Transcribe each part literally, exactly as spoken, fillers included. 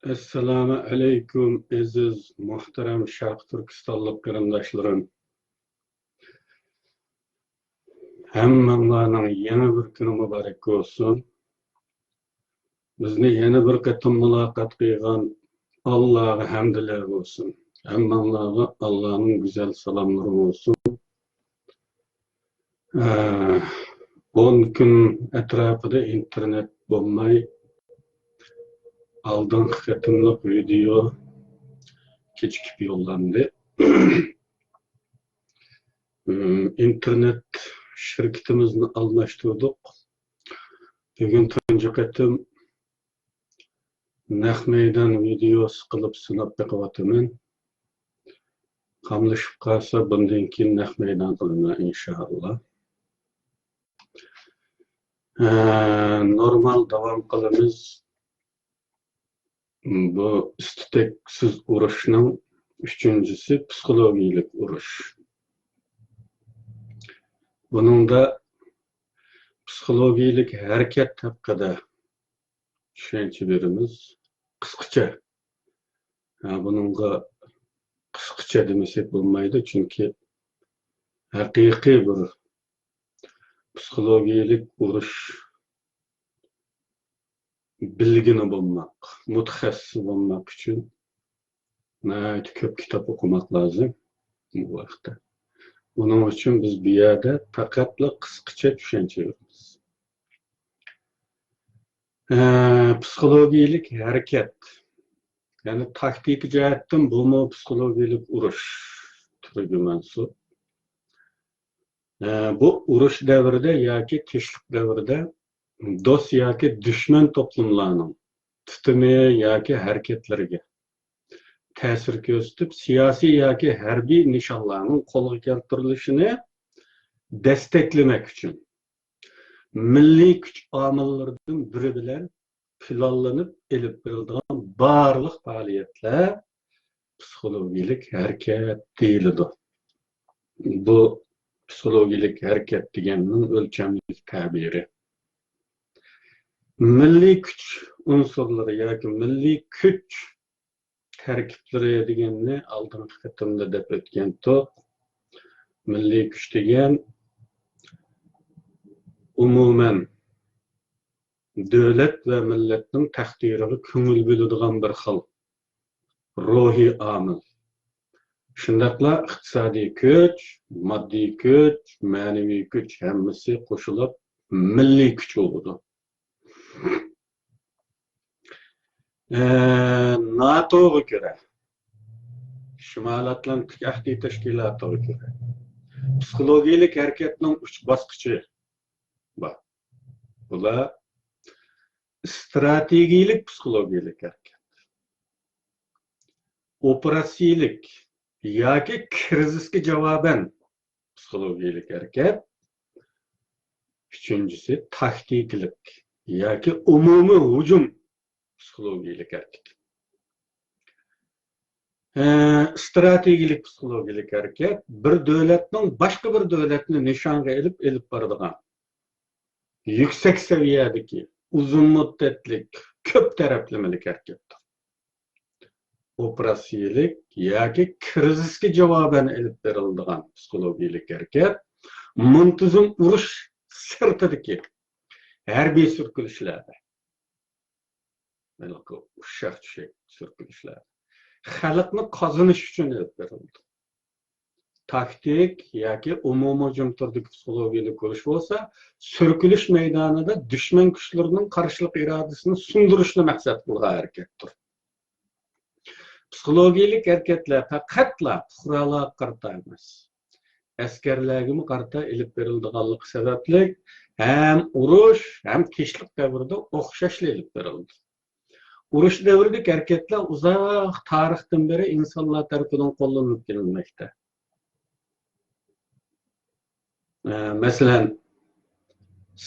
ئەسسالامۇ ئەلەيكۇم، ئەزىز، مۇھتەرەم شەرقىي تۈركىستانلىق قېرىنداشلىرىم. ھەممەڭلارنىڭ يېڭى بىر كۈنى مۇبارەك بولسۇن. بىزنى يەنە بىر قېتىم مۇلاقات قىلغان ئاللاغا ھەمدىلەر بولسۇن. ھەممەڭلارغا ئاللانىڭ گۈزەل سالاملىرى بولسۇن. ئە، ئون كۈن ئەتراپىدا ئىنتېرنېت بولماي، ئالدىنقى قېتىملىق ۋىدېئو كېچىكىپ يوللاندى. ئىنتېرنېت شىركىتىمىزنى ئالماشتۇردۇق. بۈگۈن تۇنجى قېتىم نەق مەيدان ۋىدېئوسى قىلىپ سىناپ بېقىۋاتىمەن. قاملىشىپ قالسا، بۇندىن كېيىن نەق مەيدان قىلىمەن، ئىنشائاللا. ئە، نورمال داۋام قىلىمىز. بۇ ئۈستى تەكسىز ئۇرۇشنىڭ ئۈچىنچىسى پسىخولوگىيىلىك ئۇرۇش. بۇنىڭدا پسىخولوگىيىلىك ھەرىكەت ھەققىدە چۈشەنچە بېرىمىز. قىسقىچە. ھە، بۇنىڭغا قىسقىچە دېمىسەك بولمايدۇ، چۈنكى ھەقىقىي بىر پسىخولوگىيىلىك ئۇرۇش بىلگىنى بولماق، مۇتەخەسسىسى بولماق ئۈچۈن ناھايىتى كۆپ كىتاب ئوقۇماق لازىم بۇ ھەقتە. ئۇنىڭ ئۈچۈن بىز بۇ يەردە پەقەتلا قىسقىچە چۈشەنچە بېرىمىز. ئە، پسىخولوگىيىلىك ھەرىكەت. يەنى تاكتىكا جەھەتتىن بۇمۇ پسىخولوگىيىلىك ئۇرۇش تۈرىگە مەنسۇپ. ئە، بۇ ئۇرۇش دەۋرىدە ياكى تىنچلىق دەۋرىدە دوست ياكى دۈشمەن توپلۇملارنىڭ تۇتۇمى ياكى ھەرىكەتلىرىگە تەسىر كۆرسىتىپ، سىياسىي ياكى ھەربىي نىشانلارنىڭ قولغا كەلتۈرۈلۈشىنى دەستەكلىمەك ئۈچۈن مىللىي كۈچ ئامىللىرىدىن بىرى بىلەن پىلانلىنىپ ئېلىپ بېرىلىدىغان بارلىق پائالىيەتلەر پسىخولوگىيىلىك ھەرىكەت دېيىلىدۇ. بۇ پسىخولوگىيىلىك ھەرىكەت دېگەننىڭ ئۆلچەملىك تەبىرى. مىللىي كۈچ ئۇنسۇرلىرى ياكى مىللىي كۈچ تەركىبلىرى دېگەننى ئالدىنقى قېتىمدا دەپ ئۆتكەنتۇق. مىللىي كۈچ دېگەن ئومۇمەن دۆلەت ۋە مىللەتنىڭ تەقدىرىغا كۆڭۈل بۆلىدىغان بىر خىل روھىي ئامىل. شۇنداقلا ئىقتىسادىي كۈچ، ماددىي كۈچ، مەنىۋى كۈچ ھەممىسى قوشۇلۇپ مىللىي كۈچ بولىدۇ. ئە، ناتوغا كۆرە، شىمالىي ئاتلانتىك ئەھدى تەشكىلاتىغا كۆرە، پسىخولوگىيىلىك ھەرىكەتنىڭ ئۈچ باسقۇچى بار. بۇلار ئىستراتېگىيىلىك پسىخولوگىيىلىك ھەرىكەت، ئوپېراتسىيىلىك ياكى كىرىزىسكە جاۋابەن پسىخولوگىيىلىك ھەرىكەت، ئۈچىنچىسى تاكتىكىلىق ياكى ئومۇمىي ھۇجۇم پسىخولوگىيىلىك ھەرىكەت. ئە، ئىستراتېگىيىلىك پسىخولوگىيىلىك ھەرىكەت بىر دۆلەتنىڭ باشقا بىر دۆلەتنى نىشانغا ئېلىپ ئېلىپ بارىدىغان يۈكسەك سەۋىيەدىكى، ئۇزۇن مۇددەتلىك، كۆپ تەرەپلىمىلىك ھەرىكەتتۇر. ئوپېراتسىيىلىك ياكى كىرىزىسكە جاۋابەن ئېلىپ بېرىلىدىغان پسىخولوگىيىلىك ھەرىكەت مۇنتىزىم ئۇرۇش سىرتىدىكى ھەربىي سۈركىلىشلەردە، ھېلىقى ئۇششاق چۈشەك سۈركىلىشلەردە خەلقنى قازىنىش ئۈچۈن ئېلىپ بېرىلىدۇ. تاكتىك ياكى ئومۇمىي ھۇجۇم تۈرىدىكى پسىخولوگىيىلىك ئۇرۇش بولسا، سۈركىلىش مەيدانىدا دۈشمەن كۈچلىرىنىڭ قارشىلىق ئىرادىسىنى سۇندۇرۇشنى مەقسەت قىلغان ھەرىكەتتۇر. پسىخولوگىيىلىك ھەرىكەتلەر پەقەتلا پۇقرالارغا قارىتا ئەمەس، ئەسكەرلەرگىمۇ قارىتا ئېلىپ بېرىلىدىغانلىقى سەۋەبلىك، ھەم ئۇرۇش، ھەم تىنچلىق دەۋرىدە ئوخشاشلا ئېلىپ بېرىلىدۇ. ئۇرۇش دەۋرىدىكى ھەرىكەتلەر ئۇزاق تارىختىن بېرى ئىنسانلار تەرىپىدىن قوللىنىلىپ كېلىنمەكتە. ئە، مەسىلەن،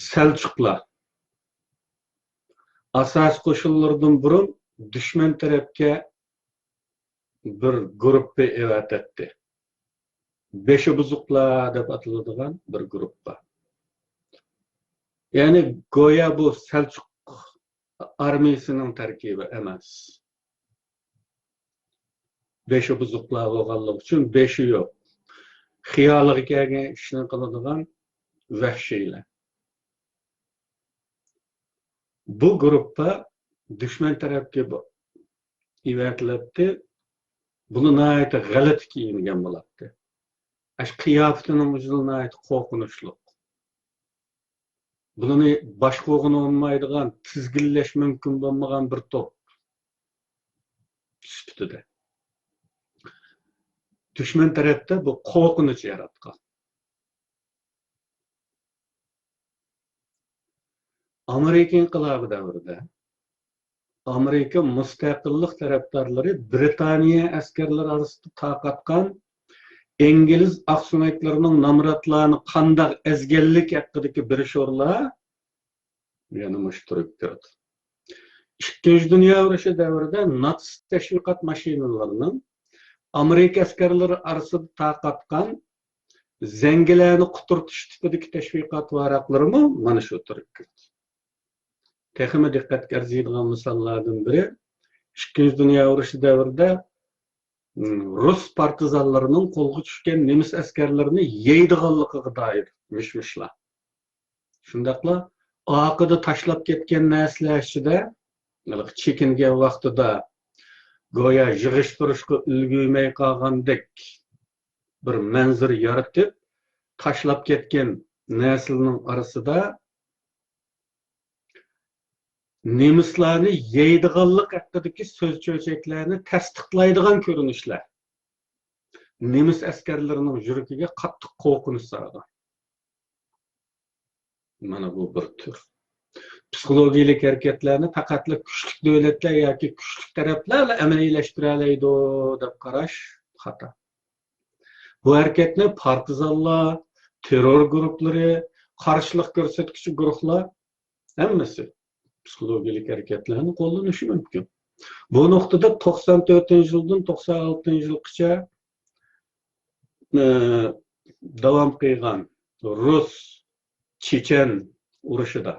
سەلچۇقلار ئاساسىي قوشۇنلىرىدىن بۇرۇن دۈشمەن تەرەپكە بىر گۇرۇپپا ئەۋەتەتتى. بېشى بۇزۇقلار دەپ ئاتىلىدىغان بىر گۇرۇپپا. يەنى گويا بۇ سەلچۇق ئارمىيىسىنىڭ تەركىبى ئەمەس. بېشى بۇزۇقلار بولغانلىقى ئۈچۈن بېشى يوق، خىيالىغا كەلگەن ئىشنى قىلىدىغان ۋەھشىيلەر. بۇ گۇرۇپپا دۈشمەن تەرەپكە بۇ ئېۋەتىلەتتى. بۇنى ناھايىتى غەلىتە كىيىنگەن بولاتتى. ئاشۇ قىياپىتىنىڭ ئۆزى ناھايىتى قورقۇنچلۇق. بۇنى باشقۇرغىلى بولمايدىغان، تىزگىنلەش مۇمكىن بولمىغان بىر توپ سۈپىتىدە. دۈشمەن تەرەپتە بۇ قورقۇنچ ياراتقان. ئامېرىكا ئىنقىلابى دەۋرىدە ئامېرىكا مۇستەقىللىق تەرەپدارلىرى برىتانىيە ئەسكەرلىرى ئارىسىدا تارقاتقان ئىنگلىز ئاقسۆڭەكلىرىنىڭ نامراتلارنى قانداق ئەزگەنلىك ھەققىدىكى بروشۇرلار يەنە مۇشۇ تۈركتۇر. ئىككىنچى دۇنيا ئۇرۇشى دەۋرىدە ناتسىست تەشۋىقات ماشىنىلىرىنىڭ ئامېرىكا ئەسكەرلىرى ئارىسىدا تارقاتقان زەڭگىلەرنى قۇترىتىش تىپىدىكى تەشۋىقات ۋاراقلىرىمۇ مانا شۇ تۈركتۇر. تېخىمۇ دىققەتكە ئەرزىيدىغان مىساللاردىن بىرى، ئىككىنچى دۇنيا ئۇرۇشى دەۋرىدە، م، رۇس پارتىزانلىرىنىڭ قولغا چۈشكەن نېمىس ئەسكەرلىرىنى يەيدىغانلىقىغا دائىر مىش-مىشلار. شۇنداقلا ئارقىدا تاشلاپ كەتكەن نەرسىلەر ئىچىدە، ھېلىقى چېكىنگەن ۋاقتىدا گويا يىغىشتۇرۇشقا ئۈلگۈرمەي قالغاندەك بىر مەنزىرە يارىتىپ، تاشلاپ كەتكەن نەرسىلەرنىڭ ئارىسىدا نېمىسلارنى يەيدىغانلىق ھەققىدىكى سۆز-چۆچەكلەرنى تەستىقلايدىغان كۆرۈنۈشلەر نېمىس ئەسكەرلىرىنىڭ يۈرىكىگە قاتتىق قورقۇنچ سالغان. مانا بۇ بىر تۈر. پسىخولوگىيەلىك ھەرىكەتلەرنى پەقەتلا كۈچلۈك دۆلەتلەر ياكى كۈچلۈك تەرەپلەرلا ئەمەلىيلەشتۈرەلەيدۇ دەپ قاراش خاتا. بۇ ھەرىكەتنى پارتىزانلار، تېررور گۇرۇپپىلىرى، قارشىلىق كۆرسەتكۈچى گۇرۇھلار ھەممىسى پسىخولوگىيەلىك ھەرىكەتلەرنى قوللىنىشى مۇمكىن. بۇ نۇقتىدا توقسان تۆتىنچى يىلدىن توقسان ئالتىنچى يىلغىچە، ئى، داۋام قىلغان رۇس-چېچەن ئۇرۇشىدا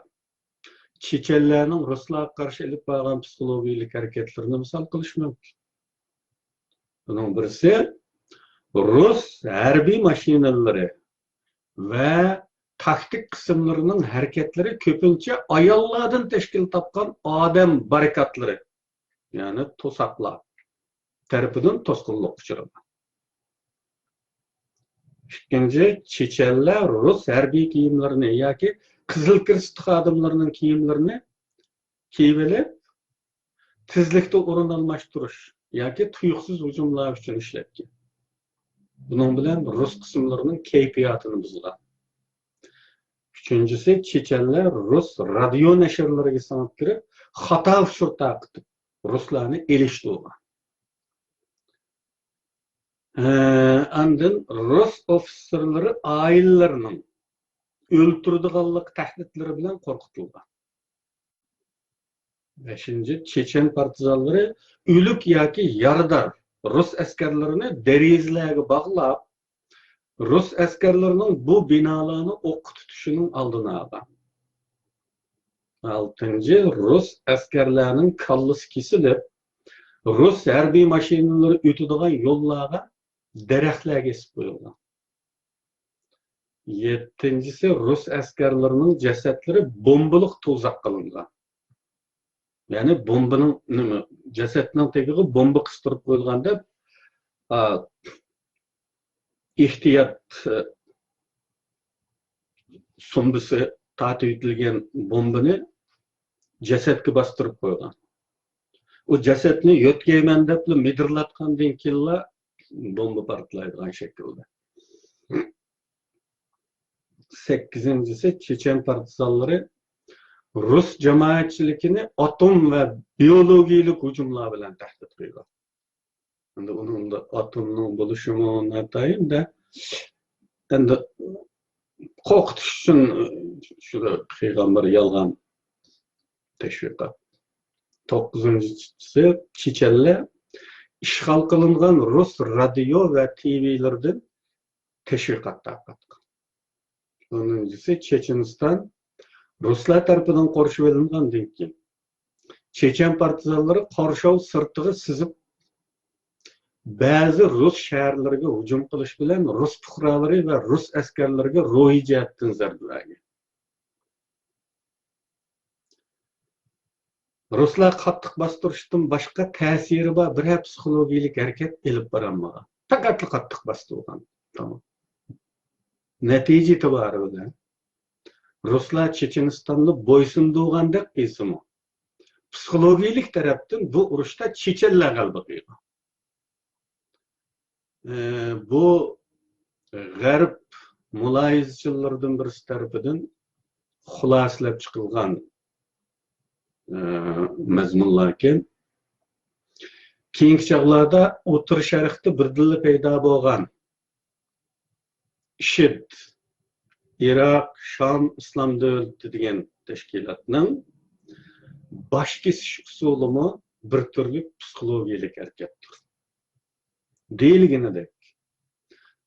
چېچەنلەرنىڭ رۇسلارغا قارشى ئېلىپ بارغان پسىخولوگىيەلىك ھەرىكەتلىرىنى مىسال قىلىش مۇمكىن. بۇنىڭ بىرسى، رۇس ھەربىي ماشىنىلىرى ۋە تاكتىك قىسىملىرىنىڭ ھەرىكەتلىرى كۆپىنچە ئاياللاردىن تەشكىل تاپقان ئادەم بارىكادلىرى، يەنى توساقلار تەرىپىدىن توسقۇنلۇققا ئۇچرىغان. ئىككىنچى، چېچەنلەر رۇس ھەربىي كىيىملىرىنى ياكى قىزىل كىرېست خادىملىرىنىڭ كىيىملىرىنى كىيىۋېلىپ، تېزلىكتە ئورۇن ئالماشتۇرۇش ياكى تۇيۇقسىز ھۇجۇملار ئۈچۈن ئىشلەتكەن. بۇنىڭ بىلەن رۇس قىسىملىرىنىڭ كەيپىياتىنى بۇزغان. ئۈچىنچىسى، چېچەنلەر رۇس رادىيو نەشرلىرىگە سىڭىپ كىرىپ، خاتا ئۇچۇر تارقىتىپ، رۇسلارنى ئېلىشتۇرغان. ھە، ئاندىن رۇس ئوفىتسېرلىرى ئائىلىلىرىنىڭ ئۆلتۈرىدىغانلىق تەھدىتلىرى بىلەن قورقۇتۇلغان. بەشىنچى، چېچەن پارتىزانلىرى ئۆلۈك ياكى يارىدار رۇس ئەسكەرلىرىنى دېرىزىلەرگە باغلاپ، رۇس ئەسكەرلىرىنىڭ بۇ بىنالارنى ئوققا تۇتۇشىنىڭ ئالدىنى ئالغان. ئالتىنچى، رۇس ئەسكەرلەرنىڭ كاللىسى كېسىلىپ، رۇس ھەربىي ماشىنىلىرى ئۆتىدىغان يوللارغا دەرەخلەرگە ئېسىپ قويۇلغان. يەتتىنچىسى، رۇس ئەسكەرلىرىنىڭ جەسەتلىرى بومبىلىق تۇزاق قىلىنغان. يەنى بومبىنىڭ، نېمە، جەسەتنىڭ تېگىگە بومبا قىستۇرۇپ قويۇلغان دەپ، ئا، ئېھتىيات، ئە، سومبىسى تارتىۋېتىلگەن بومبىنى جەسەتكە باستۇرۇپ قويغان. ئۇ جەسەتنى يۆتكەيمەن دەپلا مىدىرلاتقاندىن كېيىنلا بومبا پارتلايدىغان شەكىلدە. سەككىزىنچىسى، چېچەن پارتىزانلىرى رۇس جامائەتچىلىكىنى ئاتوم ۋە بىيولوگىيەلىك ھۇجۇملار بىلەن تەھدىت قىلغان. ئەمدى ئۇنىڭدا ئاتومنىڭ بولۇشىمۇ ناتايىن-دە، ئەمدى قورقۇتۇش ئۈچۈن شۇ قىلغان بىر يالغان تەشۋىقات. توققۇزىنچىسى، چېچەنلەر ئىشغال قىلىنغان رۇس رادىيو ۋە تىۋىلىرىدىن تەشۋىقات تارقاتقان. ئونىنچىسى، چېچېنىستان رۇسلار تەرىپىدىن قورشىۋېلىنغاندىن كېيىن، چېچەن پارتىزانلىرى قورشاۋ سىرتىغا سىزىپ، بەزى رۇس شەھەرلىرىگە ھۇجۇم قىلىش بىلەن رۇس پۇقرالىرى ۋە رۇس ئەسكەرلىرىگە روھىي جەھەتتىن زەربە بەرگەن. رۇسلار قاتتىق باستۇرۇشتىن باشقا تەسىرى بار بىرەر پسىخولوگىيەلىك ھەرىكەت ئېلىپ بارالمىغان. پەقەتلا قاتتىق باستۇرغان. تامام. نەتىجە ئېتىبارى بىلەن رۇسلار چېچېنىستاننى بويسۇندۇرغاندەك قىلسىمۇ، پسىخولوگىيەلىك تەرەپتىن بۇ ئۇرۇشتا چېچەنلەر غەلىبە قىلغان. ئى، بۇ غەرب مۇلاھىزىچىلىرىدىن بىرسى تەرىپىدىن خۇلاسىلەپ چىقىلغان، ئى، مەزمۇنلاركەن. كېيىنكى چاغلاردا ئوتتۇرا شەرقتە بىردىنلا پەيدا بولغان ئىشىد، ئىراق، شام ئىسلام دۆلىتى دېگەن تەشكىلاتنىڭ باش كېسىش ئۇسۇلىمۇ بىر تۈرلۈك پسىخولوگىيەلىك ھەرىكەتتۇر. دېيىلگىنىدەك،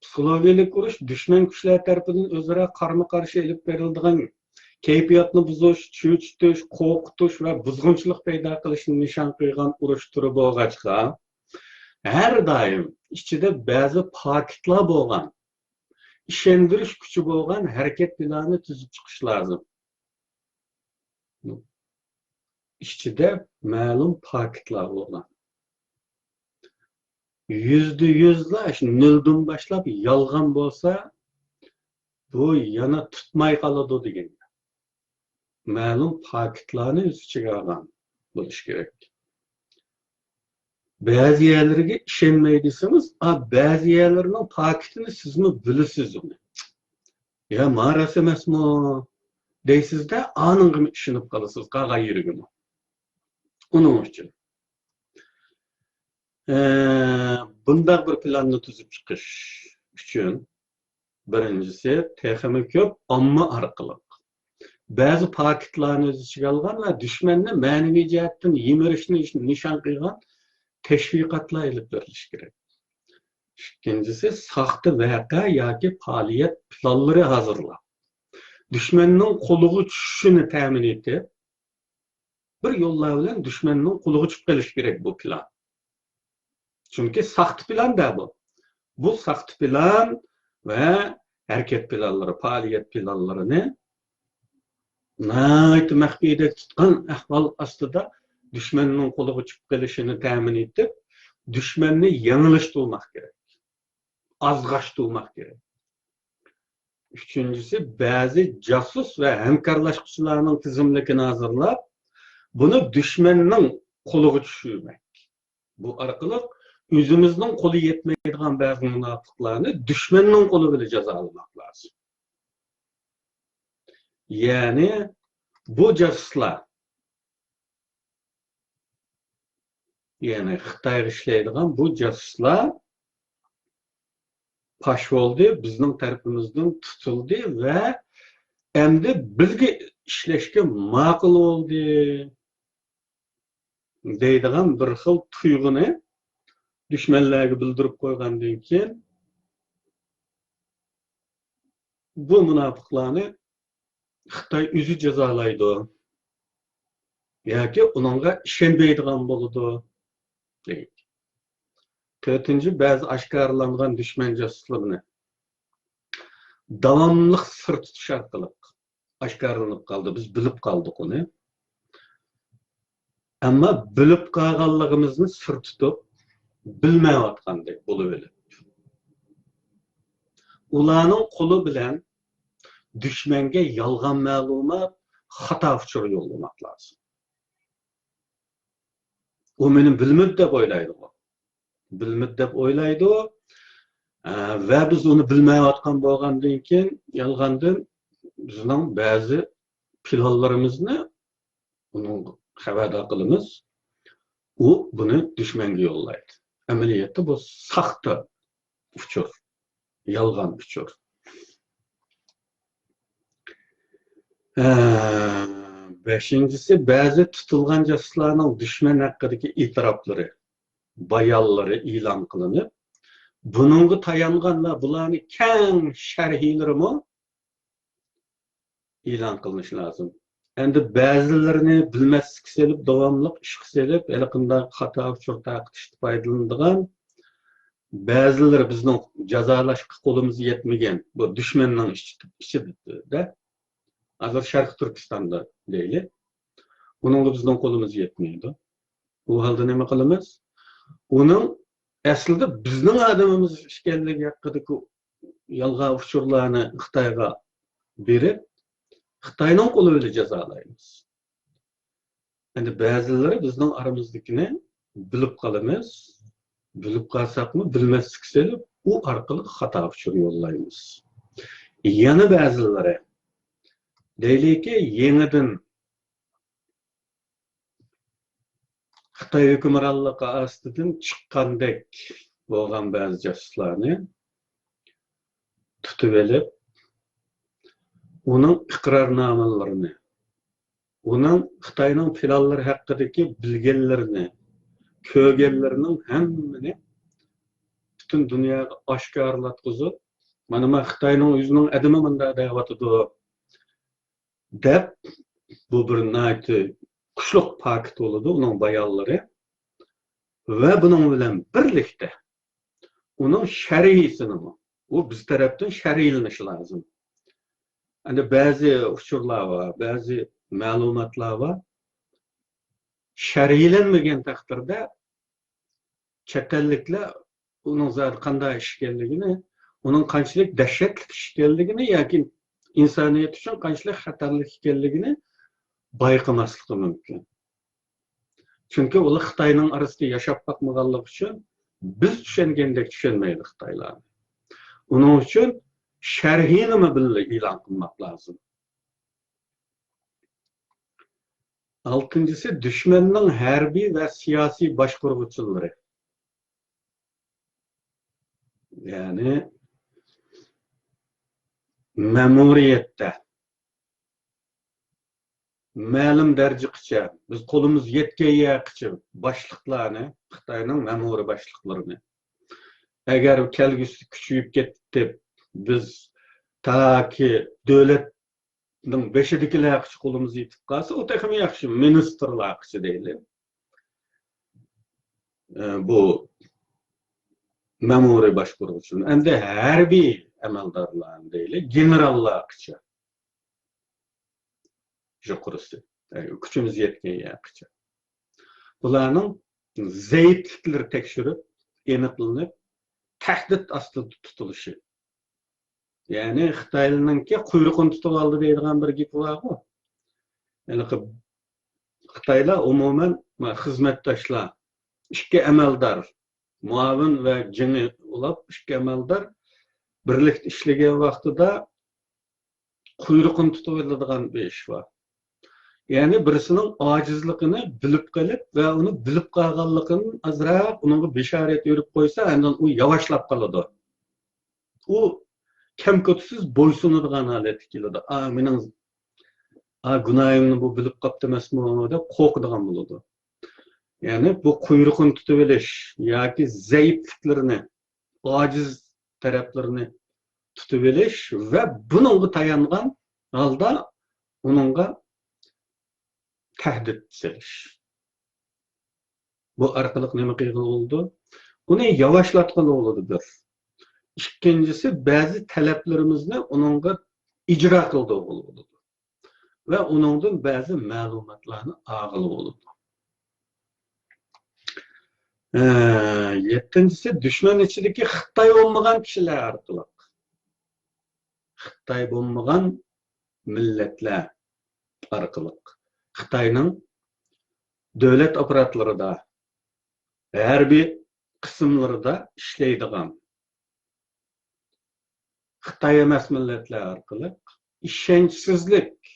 پسىخولوگىيەلىك ئۇرۇش دۈشمەن كۈچلەر تەرىپىدىن ئۆزئارا قارمۇ-قارشى ئېلىپ بېرىلىدىغان كەيپىياتنى بۇزۇش، چۆچۈتۈش، قورقۇتۇش ۋە بۇزغۇنچىلىق پەيدا قىلىشنى نىشان قىلغان ئۇرۇش تۈرى بولغاچقا، ھەر دائىم ئىچىدە بەزى پاكىتلار بولغان، ئىشەندۈرۈش كۈچى بولغان ھەرىكەت پىلانى تۈزۈپ چىقىش لازىم. ئىچىدە مەلۇم پاكىتلار بولغان. يۈزدە يۈزلا شۇ نۆلدىن باشلاپ يالغان بولسا، بۇ يەنە تۇتماي قالىدۇ دېگەن. مەلۇم پاكىتلارنى ئۆز ئىچىگە ئالغان بولۇش كېرەك. بەزى يەرلىرىگە ئىشەنمەي دېسىڭىز، ئا، بەزى يەرلىرىنىڭ پاكىتىنى سىزمۇ بىلىسىز ئۇنى. يا، ما راست ئەمەسمۇ دەيسىز-دە، ئانىڭغىمۇ ئىشىنىپ قالىسىز، قالغان يېرىگىمۇ. ئۇنىڭ ئۈچۈن، ئە، بۇنداق بىر پىلاننى تۈزۈپ چىقىش ئۈچۈن، بىرىنچىسى، تېخىمۇ كۆپ ئامما ئارقىلىق بەزى پاكىتلارنى ئۆز ئىچىگە ئالغان ۋە دۈشمەننى مەنىۋى جەھەتتىن يىمىرىشنى نىشان قىلغان تەشۋىقاتلار ئېلىپ بېرىلىشى كېرەك. ئىككىنچىسى، ساختا ۋەقە ياكى پائالىيەت پىلانلىرى ھازىرلاپ، دۈشمەننىڭ قولىغا چۈشۈشىنى تەمىن ئېتىپ، بىر يوللار بىلەن دۈشمەننىڭ قولىغا چۈشۈپ قېلىشى كېرەك بۇ پىلان. چۈنكى ساختا پىلان-دە بۇ. بۇ ساختا پىلان ۋە ھەرىكەت پىلانلىرى، پائالىيەت پىلانلىرىنى ناھايىتى مەخپىيدەك تۇتقان ئەھۋال ئاستىدا دۈشمەننىڭ قولىغا چۈشۈپ قېلىشىنى تەمىن ئېتىپ، دۈشمەننى يېڭىلىشتۇرماق كېرەك. ئازغاشتۇرماق كېرەك. ئۈچىنچىسى، بەزى جاسۇس ۋە ھەمكارلاشقۇچىلارنىڭ تىزىملىكىنى ھازىرلاپ، بۇنى دۈشمەننىڭ قولىغا چۈشۈرمەك. بۇ ئارقىلىق ئۆزىمىزنىڭ قولى يەتمەيدىغان بەزى مۇناپىقلارنى دۈشمەننىڭ قولى بىلەن جازالىماق لازىم. يەنى بۇ جاسۇسلار، يەنى خىتايغا ئىشلەيدىغان بۇ جاسۇسلار پاش بولدى، بىزنىڭ تەرىپىمىزدىن تۇتۇلدى ۋە ئەمدى بىزگە ئىشلەشكە ماقۇل بولدى دەيدىغان بىر خىل تۇيغۇنى دۈشمەنلەرگە بىلدۈرۈپ قويغاندىن كېيىن، بۇ مۇناپىقلارنى خىتاي ئۆزى جازالايدۇ ياكى ئۇنىڭغا ئىشەنمەيدىغان بولىدۇ، دەيدۇ. تۆتىنچى، بەزى ئاشكارىلانغان دۈشمەن جاسۇسلىرىنى داۋاملىق سىر تۇتۇش ئارقىلىق، ئاشكارىلىنىپ قالدى، بىز بىلىپ قالدۇق ئۇنى. ئەمما بىلىپ قالغانلىقىمىزنى سىر تۇتۇپ، بىلمەيۋاتقاندەك بولۇۋېلىپ، ئۇلارنىڭ قولى بىلەن دۈشمەنگە يالغان مەلۇمات، خاتا ئۇچۇر يوللىماق لازىم. ئۇ مېنى بىلمىدى دەپ ئويلايدىغۇ. بىلمىدى دەپ ئويلايدۇ. ئە، ۋە بىز ئۇنى بىلمەيۋاتقان بولغاندىن كېيىن، يالغاندىن بىزنىڭ بەزى پىلانلىرىمىزنى ئۇنىڭغا خەۋەردار قىلىمىز. ئۇ بۇنى دۈشمەنگە يوللايدۇ. ئەمەلىيەتتە بۇ ساختا ئۇچۇر، يالغان ئۇچۇر. ئە، بەشىنچىسى، بەزى تۇتۇلغان جاسۇسلارنىڭ دۈشمەن ھەققىدىكى ئېتىراپلىرى، بايانلىرى ئېلان قىلىنىپ، بۇنىڭغا تايانغان ۋە بۇلارنى كەڭ شەرھلىرىمۇ ئېلان قىلىنىشى لازىم. ئەمدى بەزىلىرىنى بىلمەسلىككە سېلىپ، داۋاملىق ئىشقا سېلىپ، ھېلىقىنداق خاتا ئۇچۇر تارقىتىشتا پايدىلىنىدىغان، بەزىلىرى بىزنىڭ جازالاشقا قولىمىز يەتمىگەن، بۇ دۈشمەننىڭ ئىچ-، ئىچىدە، ھازىر شەرقىي تۈركىستاندا دەيلى، ئۇنىڭغا بىزنىڭ قولىمىز يەتمەيدۇ. ئۇ ھالدا نېمە قىلىمىز؟ ئۇنىڭ ئەسلىدە بىزنىڭ ئادىمىمىز ئىكەنلىكى ھەققىدىكى يالغان ئۇچۇرلارنى خىتايغا بېرىپ، خىتاينىڭ قولى بىلەن جازالايمىز. ئەمدى بەزىلىرى بىزنىڭ ئارىمىزدىكىنى بىلىپ قالىمىز. بىلىپ قالساقمۇ، بىلمەسلىككە سېلىپ، ئۇ ئارقىلىق خاتا ئۇچۇر يوللايمىز. يەنە بەزىلىرى دەيلىكى، يېڭىدىن خىتاي ھۆكۈمرانلىقى ئاستىدىن چىققاندەك بولغان بەزى جاسۇسلارنى تۇتۇۋېلىپ، ئۇنىڭ ئىقرارنامىلىرىنى، ئۇنىڭ خىتاينىڭ پىلانلىرى ھەققىدىكى بىلگەنلىرىنى، كۆرگەنلىرىنىڭ ھەممىنى پۈتۈن دۇنياغا ئاشكارىلاتقۇزۇپ، مانا، مانا خىتاينىڭ ئۆزىنىڭ ئادىمى مۇنداق دەۋاتىدۇ، دەپ، بۇ بىر ناھايىتى كۈچلۈك پاكىت بولىدۇ، ئۇنىڭ بايانلىرى. ۋە بۇنىڭ بىلەن بىرلىكتە ئۇنىڭ شەرھىسىنىمۇ، ئۇ بىز تەرەپتىن شەرھلىنىشى لازىم. ئەمدى بەزى ئۇچۇرلار بار، بەزى مەلۇماتلار بار. شەرھلەنمىگەن تەقدىردە چەت ئەللىكلەر ئۇنىڭ زادى قانداق ئىش ئىكەنلىكىنى، ئۇنىڭ قانچىلىك دەھشەتلىك ئىش ئىكەنلىكىنى ياكى ئىنسانىيەت ئۈچۈن قانچىلىك خەتەرلىك ئىكەنلىكىنى بايقىماسلىقى مۇمكىن. چۈنكى ئۇلار خىتاينىڭ ئارىسىدا ياشاپ باقمىغانلىقى ئۈچۈن بىز چۈشەنگەندەك چۈشەنمەيدۇ خىتايلارنى. ئۇنىڭ ئۈچۈن شەرھىنىمۇ بىللە ئېلان قىلماق لازىم. ئالتىنچىسى، دۈشمەننىڭ ھەربىي ۋە سىياسىي باشقۇرغۇچىلىرى. يەنى مەمۇرىيەتتە مەلۇم دەرىجىگىچە، بىز قولىمىز يەتكەن يەرگىچە باشلىقلارنى، خىتاينىڭ مەمۇرىي باشلىقلىرىنى، ئەگەر كەلگۈسىدە كۈچىيىپ كېتىپ، بىز تاكى دۆلەتنىڭ بېشىدىكىلەرگىچە قولىمىز يېتىپ قالسا، ئۇ تېخىمۇ ياخشى، مىنىستىرلارغىچە دەيلى. ئە، بۇ مەمۇرىي باشقۇرغۇچىلار، ئەمدى ھەربىي ئەمەلدارلارنى دەيلى، گېنېراللارغىچە. يۇقىرىسى، ئە، كۈچىمىز يەتكەن يەرگىچە. بۇلارنىڭ زەئىپلىكلىرى تەكشۈرۈپ، ئېنىقلىنىپ، تەھدىت ئاستىدا تۇتۇلۇشى. يەنى خىتايلارنىڭكى قۇيرۇقىنى تۇتۇۋالدى دەيدىغان بىر گېپى بارغۇ. ھېلىقى خىتايلار ئومۇمەن، ما، خىزمەتداشلار، ئىككى ئەمەلدار، مۇئاۋىن ۋە جېڭى ئۇلاپ ئىككى ئەمەلدار بىرلىكتە ئىشلىگەن ۋاقتىدا قۇيرۇقىنى تۇتۇۋېلىدىغان بىر ئىش بار. يەنى بىرسىنىڭ ئاجىزلىقىنى بىلىپ قېلىپ ۋە ئۇنى بىلىپ قالغانلىقىنى ئازراق ئۇنىڭغا بېشارەت بېرىپ قويسا، ئاندىن ئۇ ياۋاشلاپ قالىدۇ. ئۇ كەم-كۆتىسىز بويسۇنىدىغان ھالەتكە كېلىدۇ. «ئا، مېنىڭ، ئا، گۇناھىمنى بۇ بىلىپ قاپتۇ ئەمەسمۇ؟» دەپ قورقىدىغان بولىدۇ. يەنى بۇ قۇيرۇقىنى تۇتۇۋېلىش ياكى زەئىپلىكلىرىنى، ئاجىز تەرەپلىرىنى تۇتۇۋېلىش ۋە بۇنىڭغا تايانغان ھالدا ئۇنىڭغا تەھدىت سېلىش. بۇ ئارقىلىق نېمە قىلغىلى بولىدۇ؟ ئۇنى ياۋاشلاتقىلى بولىدۇ، بىر. ئىككىنچىسى، بەزى تەلەپلىرىمىزنى ئۇنىڭغا ئىجرا قىلدۇرغىلى بولىدۇ. ۋە ئۇنىڭدىن بەزى مەلۇماتلارنى ئالغىلى بولىدۇ. ئە، يەتتىنچىسى، دۈشمەن ئىچىدىكى خىتاي بولمىغان كىشىلەر ئارقىلىق، خىتاي بولمىغان مىللەتلەر ئارقىلىق خىتاينىڭ دۆلەت ئاپپاراتلىرىدا، ھەربىي قىسىملىرىدا ئىشلەيدىغان خىتاي ئەمەس مىللەتلەر ئارقىلىق ئىشەنچسىزلىك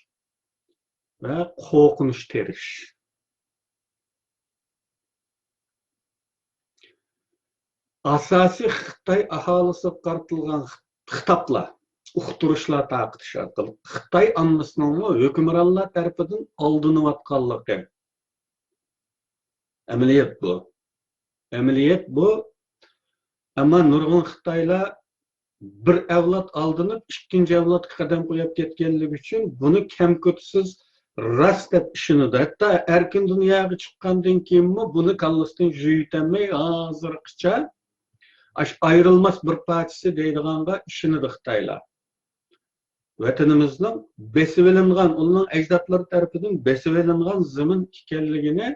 ۋە قورقۇنچ تېرىش. ئاساسىي خىتاي ئاھالىسىگە قارىتىلغان خىتابلار، ئۇقتۇرۇشلار تارقىتىش ئارقىلىق خىتاي ئاممىسىنىڭمۇ ھۆكۈمرانلار تەرىپىدىن ئالدىنىۋاتقانلىقى. ئەمەلىيەت بۇ. ئەمەلىيەت بۇ. ئەمما نۇرغۇن خىتايلار بىر ئەۋلاد ئالدىنىپ، ئىككىنچى ئەۋلادقا قەدەم قويۇپ كەتكەنلىكى ئۈچۈن بۇنى كەم-كۆتىسىز راست دەپ ئىشىنىدۇ. ھەتتا ئەركىن دۇنياغا چىققاندىن كېيىنمۇ بۇنى كاللىسىدىن يۆتەلمەي، ھازىرغىچە ئاش-، ئايرىلماس بىر پارچىسى دەيدىغانغا ئىشىنىدۇ خىتايلار. ۋەتىنىمىزنىڭ بېسىۋېلىنغان، ئۇلارنىڭ ئەجدادلىرى تەرىپىدىن بېسىۋېلىنغان زېمىن ئىكەنلىكىنى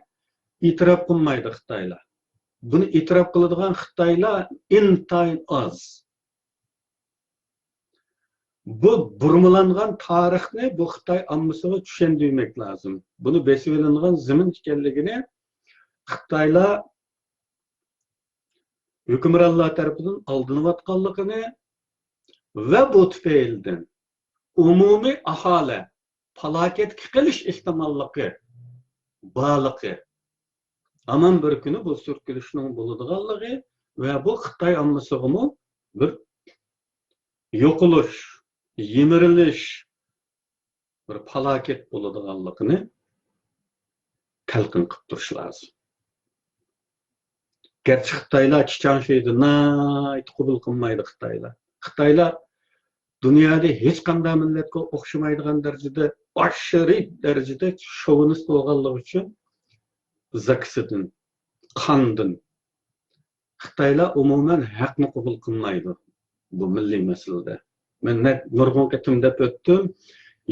ئېتىراپ قىلمايدۇ خىتايلار. بۇنى ئېتىراپ قىلىدىغان خىتايلار ئىنتايىن ئاز. بۇ بۇرمىلانغان تارىخنى بۇ خىتاي ئاممىسىغا چۈشەندۈرمەك لازىم. بۇنى بېسىۋېلىنغان زېمىن ئىكەنلىكىنى خىتايلار ھۆكۈمرانلار تەرىپىدىن ئالدىنىۋاتقانلىقىنى ۋە بۇ تۈپەيلىدىن ئومۇمىي ئاھالە پالاكەتكە قېلىش ئېھتىماللىقى بارلىقى، ھامان بىر كۈنى بۇ سۈركىلىشنىڭ بولىدىغانلىقى ۋە بۇ خىتاي ئاممىسىغىمۇ بىر يوقىلىش، يىمىرىلىش، بىر پالاكەت بولىدىغانلىقىنى تەلقىن قىلىپ تۇرۇش لازىم. گەرچە خىتايلار چىچاڭشىنى ناھايىتى قوبۇل قىلمايدۇ خىتايلار. خىتايلار دۇنيادا ھېچقانداق مىللەتكە ئوخشىمايدىغان دەرىجىدە، ئاشىرى دەرىجىدە شوۋىنىست بولغانلىقى ئۈچۈن زاكىسىدىن، قاندىن، خىتايلار ئومۇمەن ھەقنى قوبۇل قىلمايدۇ بۇ مىللىي مەسىلىدە. مەن نە-، نۇرغۇن قېتىم دەپ ئۆتتۈم،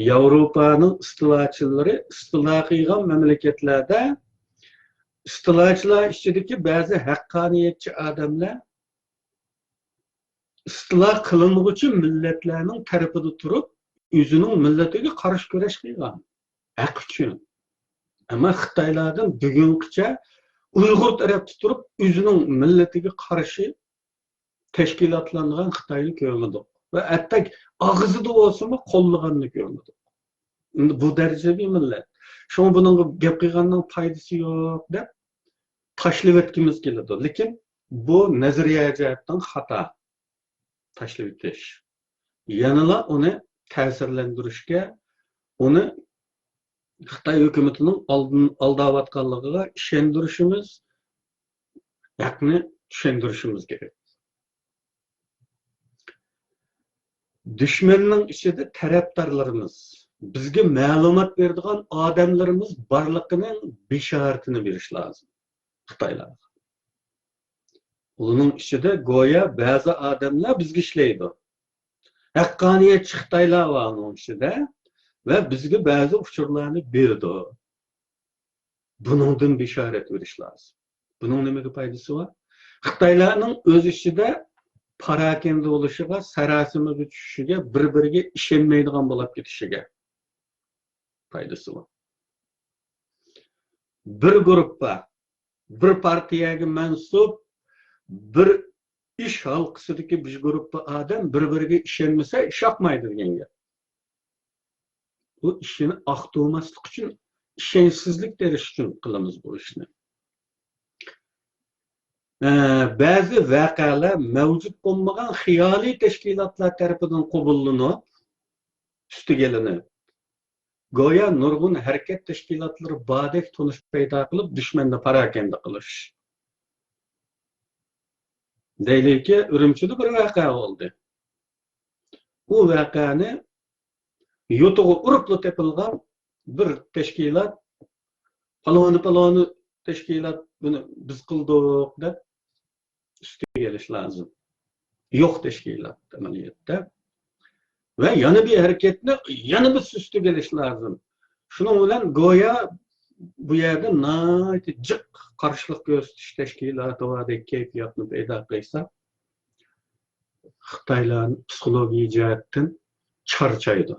ياۋروپانىڭ ئىستىلاچىلىرى ئىستىلا قىلغان مەملىكەتلەردە ئىستىلاچىلار ئىچىدىكى بەزى ھەققانىيەتچى ئادەملەر ئىستىلا قىلىنغۇچى مىللەتلەرنىڭ تەرىپىدە تۇرۇپ، ئۆزىنىڭ مىللىتىگە قارشى كۈرەش قىلغان. ھەق ئۈچۈن. ئەمما خىتايلاردىن بۈگۈنگىچە ئۇيغۇر تەرەپتە تۇرۇپ، ئۆزىنىڭ مىللىتىگە قارشى تەشكىلاتلانغان خىتاينى كۆرمىدۇق. ۋە ھەتتا ئاغزىدا بولسىمۇ قوللىغاننى كۆرمىدۇق. ئەمدى بۇ دەرىجىدىكى مىللەت. شۇڭا بۇنىڭغا گەپ قىلغاننىڭ پايدىسى يوق دەپ تاشلىۋەتكۈمىز كېلىدۇ. لېكىن بۇ نەزەرىيە جەھەتتىن خاتا. تاشلىۋېتىش. يەنىلا ئۇنى تەسىرلەندۈرۈشكە، ئۇنى خىتاي ھۆكۈمىتىنىڭ ئالدىن، ئالداۋاتقانلىقىغا ئىشەندۈرۈشىمىز، ھەقنى چۈشەندۈرۈشىمىز كېرەك. دۈشمەننىڭ ئىچىدە تەرەپدارلىرىمىز، بىزگە مەلۇمات بېرىدىغان ئادەملىرىمىز بارلىقىنىڭ بېشارىتىنى بېرىش لازىم خىتايلارغا. ئۇلارنىڭ ئىچىدە گويا بەزى ئادەملەر بىزگە ئىشلەيدۇ. ھەققانىيەتچى خىتايلار بار ئۇنىڭ ئىچىدە ۋە بىزگە بەزى ئۇچۇرلارنى بېرىدۇ. بۇنىڭدىن بېشارەت بېرىش لازىم. بۇنىڭ نېمىگە پايدىسى بار؟ خىتايلارنىڭ ئۆز ئىچىدە پاراكەندە بولۇشىغا، ساراسىمىگە چۈشۈشىگە، بىر-بىرىگە ئىشەنمەيدىغان بولۇپ كېتىشىگە پايدىسى بار. بىر گۇرۇپپا، بىر پارتىيەگە مەنسۇپ، بىر ئىش ھالقىسىدىكى بىر گۇرۇپپا ئادەم بىر-بىرىگە ئىشەنمىسە، ئىش ئاقمايدۇ دېگەن گەپ. بۇ ئىشنى ئاقتۇرماسلىق ئۈچۈن، ئىشەنچسىزلىك تېرىش ئۈچۈن قىلىمىز بۇ ئىشنى. ئە، بەزى ۋەقەلەر مەۋجۇت بولمىغان خىيالىي تەشكىلاتلار تەرىپىدىن قوبۇللىنىپ، ئۈستىگە ئېلىنىپ، گويا نۇرغۇن ھەرىكەت تەشكىلاتلىرى باردەك تونۇش پەيدا قىلىپ، دۈشمەننى پاراكەندە قىلىش. دەيلىكى، ئۈرۈمچىدە بىر ۋەقە بولدى. ئۇ ۋەقەنى يوتىغا ئۇرۇپلا تېپىلغان بىر تەشكىلات، پالۋانى، پالۋانى تەشكىلات بۇنى بىز قىلدۇق دەپ ئۈستىگە ئېلىش لازىم. يوق تەشكىلات ئەمەلىيەتتە. ۋە يەنە بىر ھەرىكەتنى يەنە بىر ئۈستىگە ئېلىش لازىم. شۇنىڭ بىلەن گويا بۇ يەردە ناھايىتى جىق قارشىلىق كۆرسىتىش تەشكىلاتى باردەك كەيپىياتنى پەيدا قىلسا، خىتايلار پسىخولوگىيە جەھەتتىن چارچايدۇ.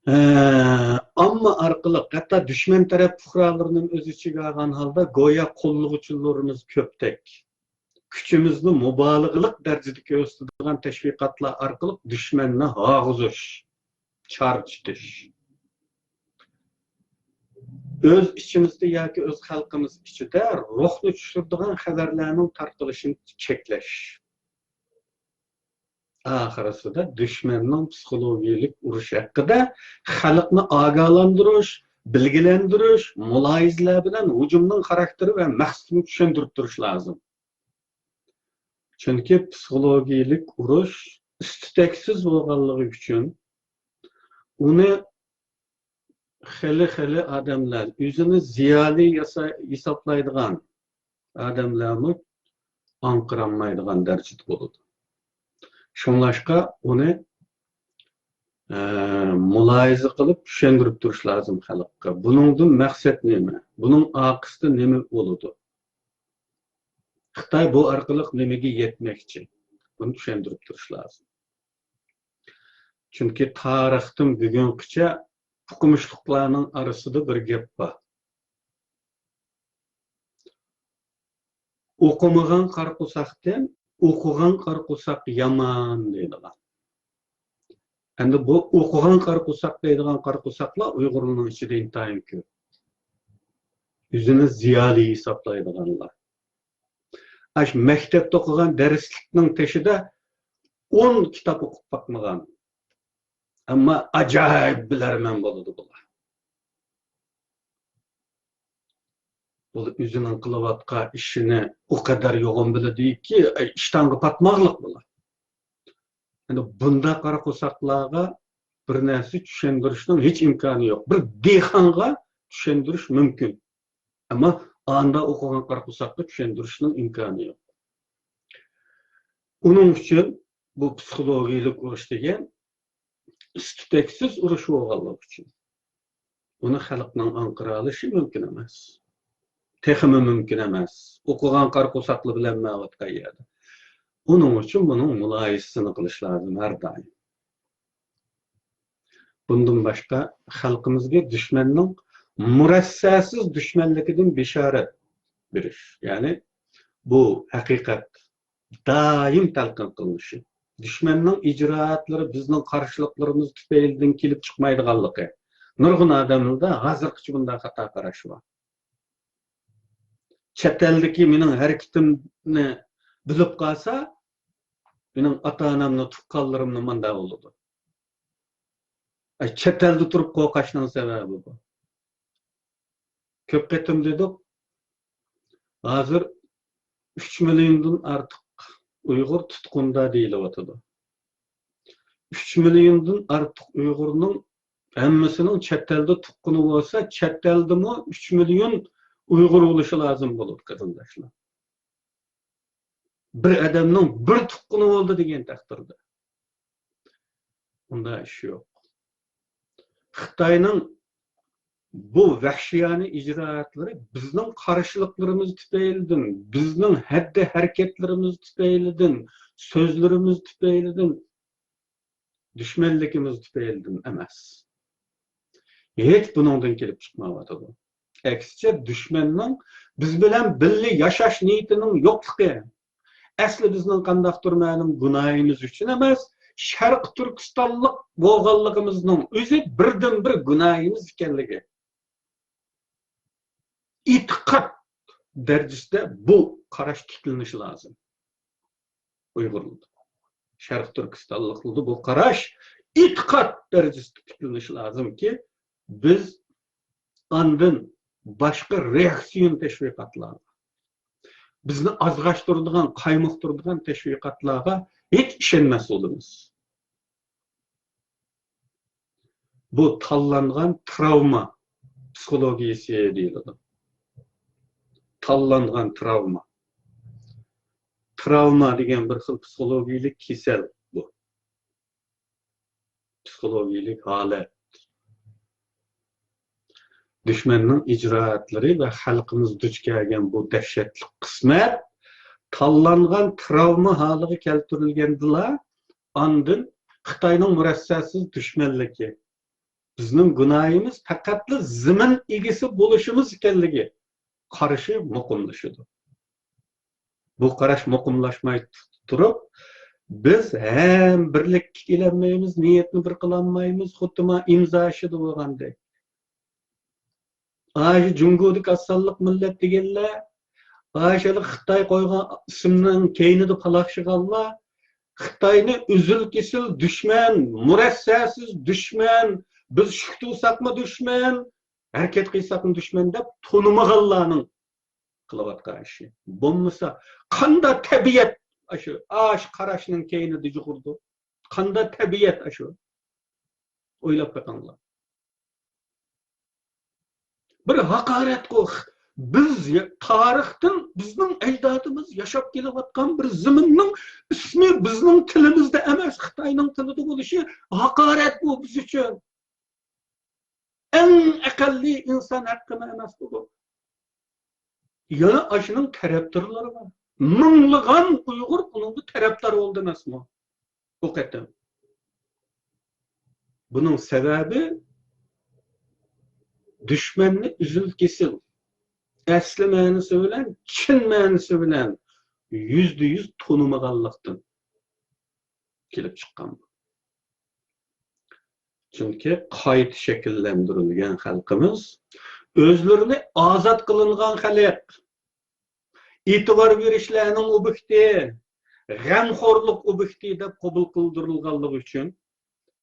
ئە، ئامما ئارقىلىق، ھەتتا دۈشمەن تەرەپ پۇقرالىرىنى ئۆز ئىچىگە ئالغان ھالدا، گويا قوللىغۇچىلىرىمىز كۆپتەك، كۈچىمىزنى مۇبالىغىلىق دەرىجىدە كۆرسىتىدىغان تەشۋىقاتلار ئارقىلىق دۈشمەننى ھاغۇزۇش، چارچىتىش. ئۆز ئىچىمىزدە ياكى ئۆز خەلقىمىز ئىچىدە روھنى چۈشۈرىدىغان خەۋەرلەرنىڭ تارقىلىشىنى چەكلەش. ئاخىرسىدا دۈشمەننىڭ پسىخولوگىيەلىك ئۇرۇش ھەققىدە خەلقنى ئاگاھلاندۇرۇش، بىلگىلەندۈرۈش، مۇلاھىزىلەر بىلەن ھۇجۇمنىڭ خاراكتېرى ۋە مەقسىتىنى چۈشەندۈرۈپ تۇرۇش لازىم. چۈنكى پسىخولوگىيەلىك ئۇرۇش ئۈستى تەكشىسىز بولغانلىقى ئۈچۈن، ئۇنى خېلى، خېلى ئادەملەر ئۆزىنى زىيالىي ياسا-، ھېسابلايدىغان، ئادەملەرمۇ ئاڭقىرالمايدىغان دەرىجىدە بولىدۇ. شۇڭلاشقا ئۇنى، ئە، مۇلاھىزە قىلىپ چۈشەندۈرۈپ تۇرۇش لازىم خەلققە. بۇنىڭدىن مەقسەت نېمە؟ بۇنىڭ ئارقىسىدا نېمە بولىدۇ؟ خىتاي بۇ ئارقىلىق نېمىگە يەتمەكچى؟ بۇنى چۈشەندۈرۈپ تۇرۇش لازىم. چۈنكى تارىختىن بۈگۈنگىچە ئوقۇمۇشلۇقلارنىڭ ئارىسىدا بىر گەپ بار. «ئوقۇمىغان قارا قورساقتىن ئوقۇغان قارا قورساق يامان» دەيدىغان. ئەمدى بۇ «ئوقۇغان قارا قورساق» دەيدىغان قارا قورساقلار ئۇيغۇرلارنىڭ ئىچىدە ئىنتايىن كۆپ. ئۆزىنى زىيالىي ھېسابلايدىغانلار. ئاشۇ مەكتەپتە ئوقۇغان دەرسلىكنىڭ تېشىدا ئون كىتاب ئوقۇپ باقمىغان، ئەمما ئاجايىپ بىلەرمەن بولىدۇ بۇلار. بۇ ئۆزىنىڭ قىلىۋاتقان ئىشىنى ئۇ قەدەر يوغان بىلىدۇكى، ئىشتانغا پاتماقلىق بۇلار. يەنى بۇنداق قارا قورساقلارغا بىر نەرسە چۈشەندۈرۈشنىڭ ھېچ ئىمكانى يوق. بىر دېھقانغا چۈشەندۈرۈش مۇمكىن. ئەمما ئاندا ئوقۇغان قارا قورساققا چۈشەندۈرۈشنىڭ ئىمكانى يوق. ئۇنىڭ ئۈچۈن بۇ پسىخولوگىيىلىك ئۇرۇش دېگەن ئۈستى تەكسىز ئۇرۇش بولغانلىقى ئۈچۈن، ئۇنى خەلقنىڭ ئاڭقىرالىشى مۇمكىن ئەمەس. تېخىمۇ مۇمكىن ئەمەس. ئوقۇغان قارا قورساقلار بىلەن مەۋاتقان يەردە. ئۇنىڭ ئۈچۈن بۇنىڭ مۇلاھىزىسىنى قىلىش لازىم ھەر دائىم. بۇندىن باشقا، خەلقىمىزگە دۈشمەننىڭ مۇرەسسەسىز دۈشمەنلىكىدىن بېشارەت بېرىش، يەنى بۇ ھەقىقەت دائىم تەلقىن قىلىنىشى. دۈشمەننىڭ ئىجرائاتلىرى بىزنىڭ قارشىلىقلىرىمىز تۈپەيلىدىن كېلىپ چىقمايدىغانلىقى. نۇرغۇن ئادەملەردە ھازىرغىچە بۇنداق خاتا قاراش بار. چەت ئەلدىكى مېنىڭ ھەرىكىتىمنى بىلىپ قالسا، مېنىڭ ئاتا-ئانامنى، تۇغقانلىرىمنى ماندا بولىدۇ. ئەي، چەت ئەلدە تۇرۇپ قورقاشنىڭ سەۋەبى بۇ. كۆپ قېتىم دېدۇق، ھازىر ئۈچ مىليوندىن ئارتۇق ئۇيغۇر تۇتقۇندا دېيىلىۋاتىدۇ. ئۈچ مىليوندىن ئارتۇق ئۇيغۇرنىڭ ھەممىسىنىڭ چەت ئەلدە تۇغقىنى بولسا، چەت ئەلدىمۇ ئۈچ مىليون ئۇيغۇر بولۇشى لازىم بولىدۇ، قېرىنداشلار. بىر ئادەمنىڭ بىر تۇغقىنى بولدى دېگەن تەقدىردە. ئۇنداق ئىش يوق. خىتاينىڭ بۇ ۋەھشىيانە ئىجرائاتلىرى بىزنىڭ قارشىلىقلىرىمىز تۈپەيلىدىن، بىزنىڭ ھەددە ھەرىكەتلىرىمىز تۈپەيلىدىن، سۆزلىرىمىز تۈپەيلىدىن، دۈشمەنلىكىمىز تۈپەيلىدىن ئەمەس. ھېچ بۇنىڭدىن كېلىپ چىقمايۋاتىدۇ. ئەكسىچە، دۈشمەننىڭ بىز بىلەن بىللە ياشاش نىيىتىنىڭ يوقلۇقى، ئەسلى بىزنىڭ قانداقتۇر مەلۇم گۇناھىمىز ئۈچۈن ئەمەس، شەرقىي تۈركىستانلىق بولغانلىقىمىزنىڭ ئۆزى بىردىنبىر گۇناھىمىز ئىكەنلىكى. ئېتىقاد دەرىجىسىدە بۇ قاراش تىكلىنىشى لازىم. ئۇيغۇرلاردا، شەرقىي تۈركىستانلىقلاردا بۇ قاراش ئېتىقاد دەرىجىسىدە تىكلىنىشى لازىمكى، بىز ئاندىن باشقا رېئاكسىيون تەشۋىقاتلارغا، بىزنى ئازغاشتۇرىدىغان، قايمۇقتۇرىدىغان تەشۋىقاتلارغا ھېچ ئىشەنمەس بولىمىز. بۇ تاللانغان تراۋما پسىخولوگىيىسى دېيىلىدۇ. تاللانغان تراۋما. تراۋما دېگەن بىر خىل پسىخولوگىيىلىك كېسەل بۇ. پسىخولوگىيىلىك ھالەت. دۈشمەننىڭ ئىجرائاتلىرى ۋە خەلقىمىز دۇچ كەلگەن بۇ دەھشەتلىك قىسمەت تاللانغان تراۋما ھالىغا كەلتۈرۈلگەندىلا، ئاندىن خىتاينىڭ مۇرەسسەسىز دۈشمەنلىكى، بىزنىڭ گۇناھىمىز پەقەتلا زېمىن ئىگىسى بولۇشىمىز ئىكەنلىكى قارىشى مۇقىملىشىدۇ. بۇ قاراش مۇقىملاشماي تۇرۇپ، بىز ھەم بىرلىككە كېلەلمەيمىز، نىيەتنى بىر قىلالمايمىز، خۇددى ما ئىمزا ئىشىدا بولغاندەك. ئاشۇ جۇڭگودىكى ئاز سانلىق مىللەت دېگەنلەر، ئاشۇ خىتاي قويغان ئىسىمنىڭ كەينىدە پالاقشىغانلار، خىتاينى ئۈزۈل-كېسىل دۈشمەن، مۇرەسسەسىز دۈشمەن، بىز شۈكتە بولساقمۇ دۈشمەن، ھەرىكەت قىلساقمۇ دۈشمەن دەپ تونۇمىغانلارنىڭ قىلىۋاتقان ئىشى. بولمىسا، قانداق تەبىئەت ئاشۇ، ئاشۇ قاراشنىڭ كەينىدە يۈگۈرىدۇ؟ قانداق تەبىئەت ئاشۇ؟ ئويلاپ بېقىڭلار. بىر ھاقارەتقۇ، بىز يا-، تارىختىن بىزنىڭ ئەجدادىمىز ياشاپ كېلىۋاتقان بىر زېمىننىڭ ئىسمى بىزنىڭ تىلىمىزدا ئەمەس، خىتاينىڭ تىلىدا بولۇشى ھاقارەت بۇ بىز ئۈچۈن. ئەڭ ئەقەللىي ئىنسان ھەققىمۇ ئەمەس بۇ. يەنە ئاشۇنىڭ تەرەپدارلىرى بار. مىڭلىغان ئۇيغۇر ئۇنىڭغا تەرەپدار بولدى ئەمەسمۇ؟ بۇ قېتىم. بۇنىڭ سەۋەبى دۈشمەننى ئۈزۈل-كېسىل، ئەسلى مەنىسى بىلەن، چىن مەنىسى بىلەن يۈزدە يۈز تونۇمىغانلىقتىن كېلىپ چىققان بۇ. چۈنكى قايتا شەكىللەندۈرۈلگەن خەلقىمىز، ئۆزلىرىنى ئازاد قىلىنغان خەلق، ئېتىبار بېرىشلەرنىڭ ئوبيېكتى، غەمخورلۇق ئوبيېكتى دەپ قوبۇل قىلدۇرۇلغانلىقى ئۈچۈن،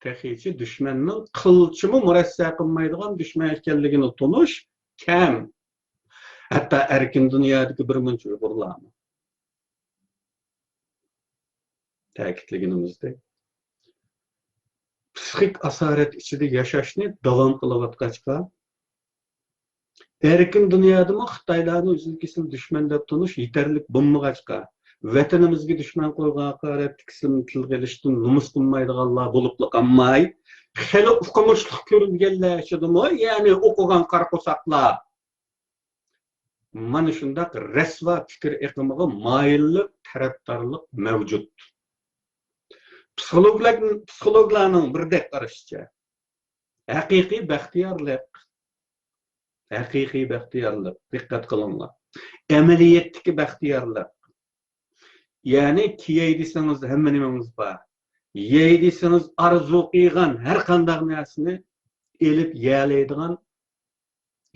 تېخىچە دۈشمەننىڭ قىلچىمۇ مۇرەسسە قىلمايدىغان دۈشمەن ئىكەنلىكىنى تونۇش كەم. ھەتتا ئەركىن دۇنيادىكى بىر مۇنچە ئۇيغۇرلارمۇ. تەكىتلىگىنىمىزدەك، پىسخىك ئاسارەت ئىچىدە ياشاشنى داۋام قىلىۋاتقاچقا، ئەركىن دۇنيادىمۇ خىتايلارنى ئۈزۈل-كېسىل دۈشمەن دەپ تونۇش يېتەرلىك بولمىغاچقا، ۋەتىنىمىزگە دۈشمەن قويغان ھاقارەتلىك ئىسىمنى تىلغا ئېلىشتىن نومۇس قىلمايدىغانلار بولۇپلا قالماي، خېلى ئوقۇمۇشلۇق كۆرۈنگەنلەر ئىچىدىمۇ، يەنى ئوقۇغان قارا قورساقلار، مانا شۇنداق رەسۋا پىكىر ئېقىمىغا مايىللىق، تەرەپدارلىق مەۋجۇت. پسىخولوگلار-، پسىخولوگلارنىڭ بىردەك قارىشىچە، ھەقىقىي بەختىيارلىق، ھەقىقىي بەختىيارلىق، دىققەت قىلىڭلار، ئەمەلىيەتتىكى بەختىيارلىق، يەنى كىيەي دېسىڭىز ھەممە نېمىڭىز بار. يەي دېسىڭىز ئارزۇ قىلغان ھەر قانداق نەرسىنى ئېلىپ يەلەيدىغان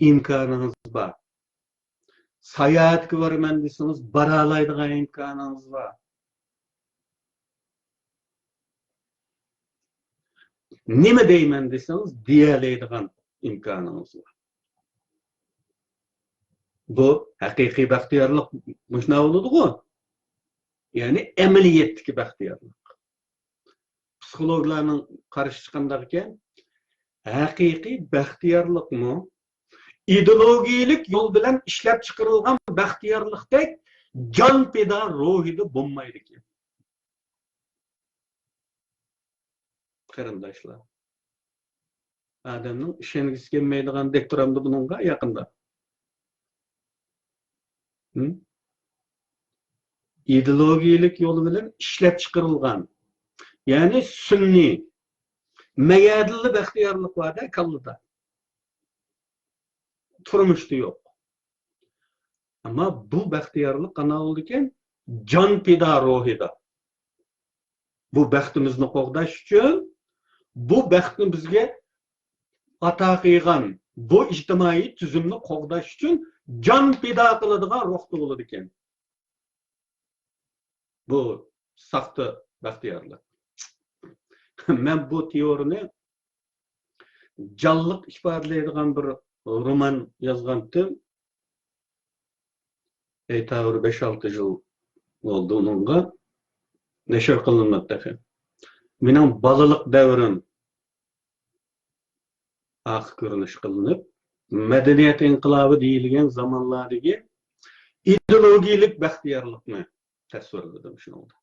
ئىمكانىڭىز بار. ساياھەتكە بارىمەن دېسىڭىز بارالايدىغان ئىمكانىڭىز بار. نېمە دەيمەن دېسىڭىز دېيەلەيدىغان ئىمكانىڭىز بار. بۇ ھەقىقىي بەختىيارلىق مۇشۇنداق بولىدىغۇ. يەنى ئەمەلىيەتتىكى بەختىيارلىق. پسىخولوگلارنىڭ قارىشىچە قانداق ئىكەن؟ ھەقىقىي بەختىيارلىقمۇ ئىدېئولوگىيەلىك يول بىلەن ئىشلەپ چىقىرىلغان بەختىيارلىقتەك جان پىدا روھىدا بولمايدىكەن. قېرىنداشلار، ئادەمنىڭ ئىشەنگۈسى كەلمەيدىغاندەك تۇرامدۇ بۇنىڭغا يېقىندا؟ ھىم؟ ئىدېئولوگىيەلىك يول بىلەن ئىشلەپ چىقىرىلغان، يەنى سۈنئىي، مەيەدىنلا بەختىيارلىق بار-دە كاللىدا. تۇرمۇشتا يوق. ئەمما بۇ بەختىيارلىق قانداق بولىدىكەن؟ جان پىدا روھىدا. بۇ بەختىمىزنى قوغداش ئۈچۈن، بۇ بەختنى بىزگە ئاتا قىلغان بۇ ئىجتىمائىي تۈزۈمنى قوغداش ئۈچۈن جان پىدا قىلىدىغان روھتا بولىدىكەن. بۇ ساختا بەختىيارلىق. مەن بۇ تېئورىنى جانلىق ئىپادىلەيدىغان بىر رومان يازغانتىم. ئەيتاۋۇر، بەش-ئالتە يىل بولدى ئۇنىڭغا نەشر قىلىنمىدى تېخى. مېنىڭ بالىلىق دەۋرىم ئارقا كۆرۈنۈش قىلىنىپ، مەدەنىيەت ئىنقىلابى دېيىلگەن زامانلاردىكى ئىدېئولوگىيەلىك بەختىيارلىقنى تەسۋىرلىدىم شۇنىڭدا.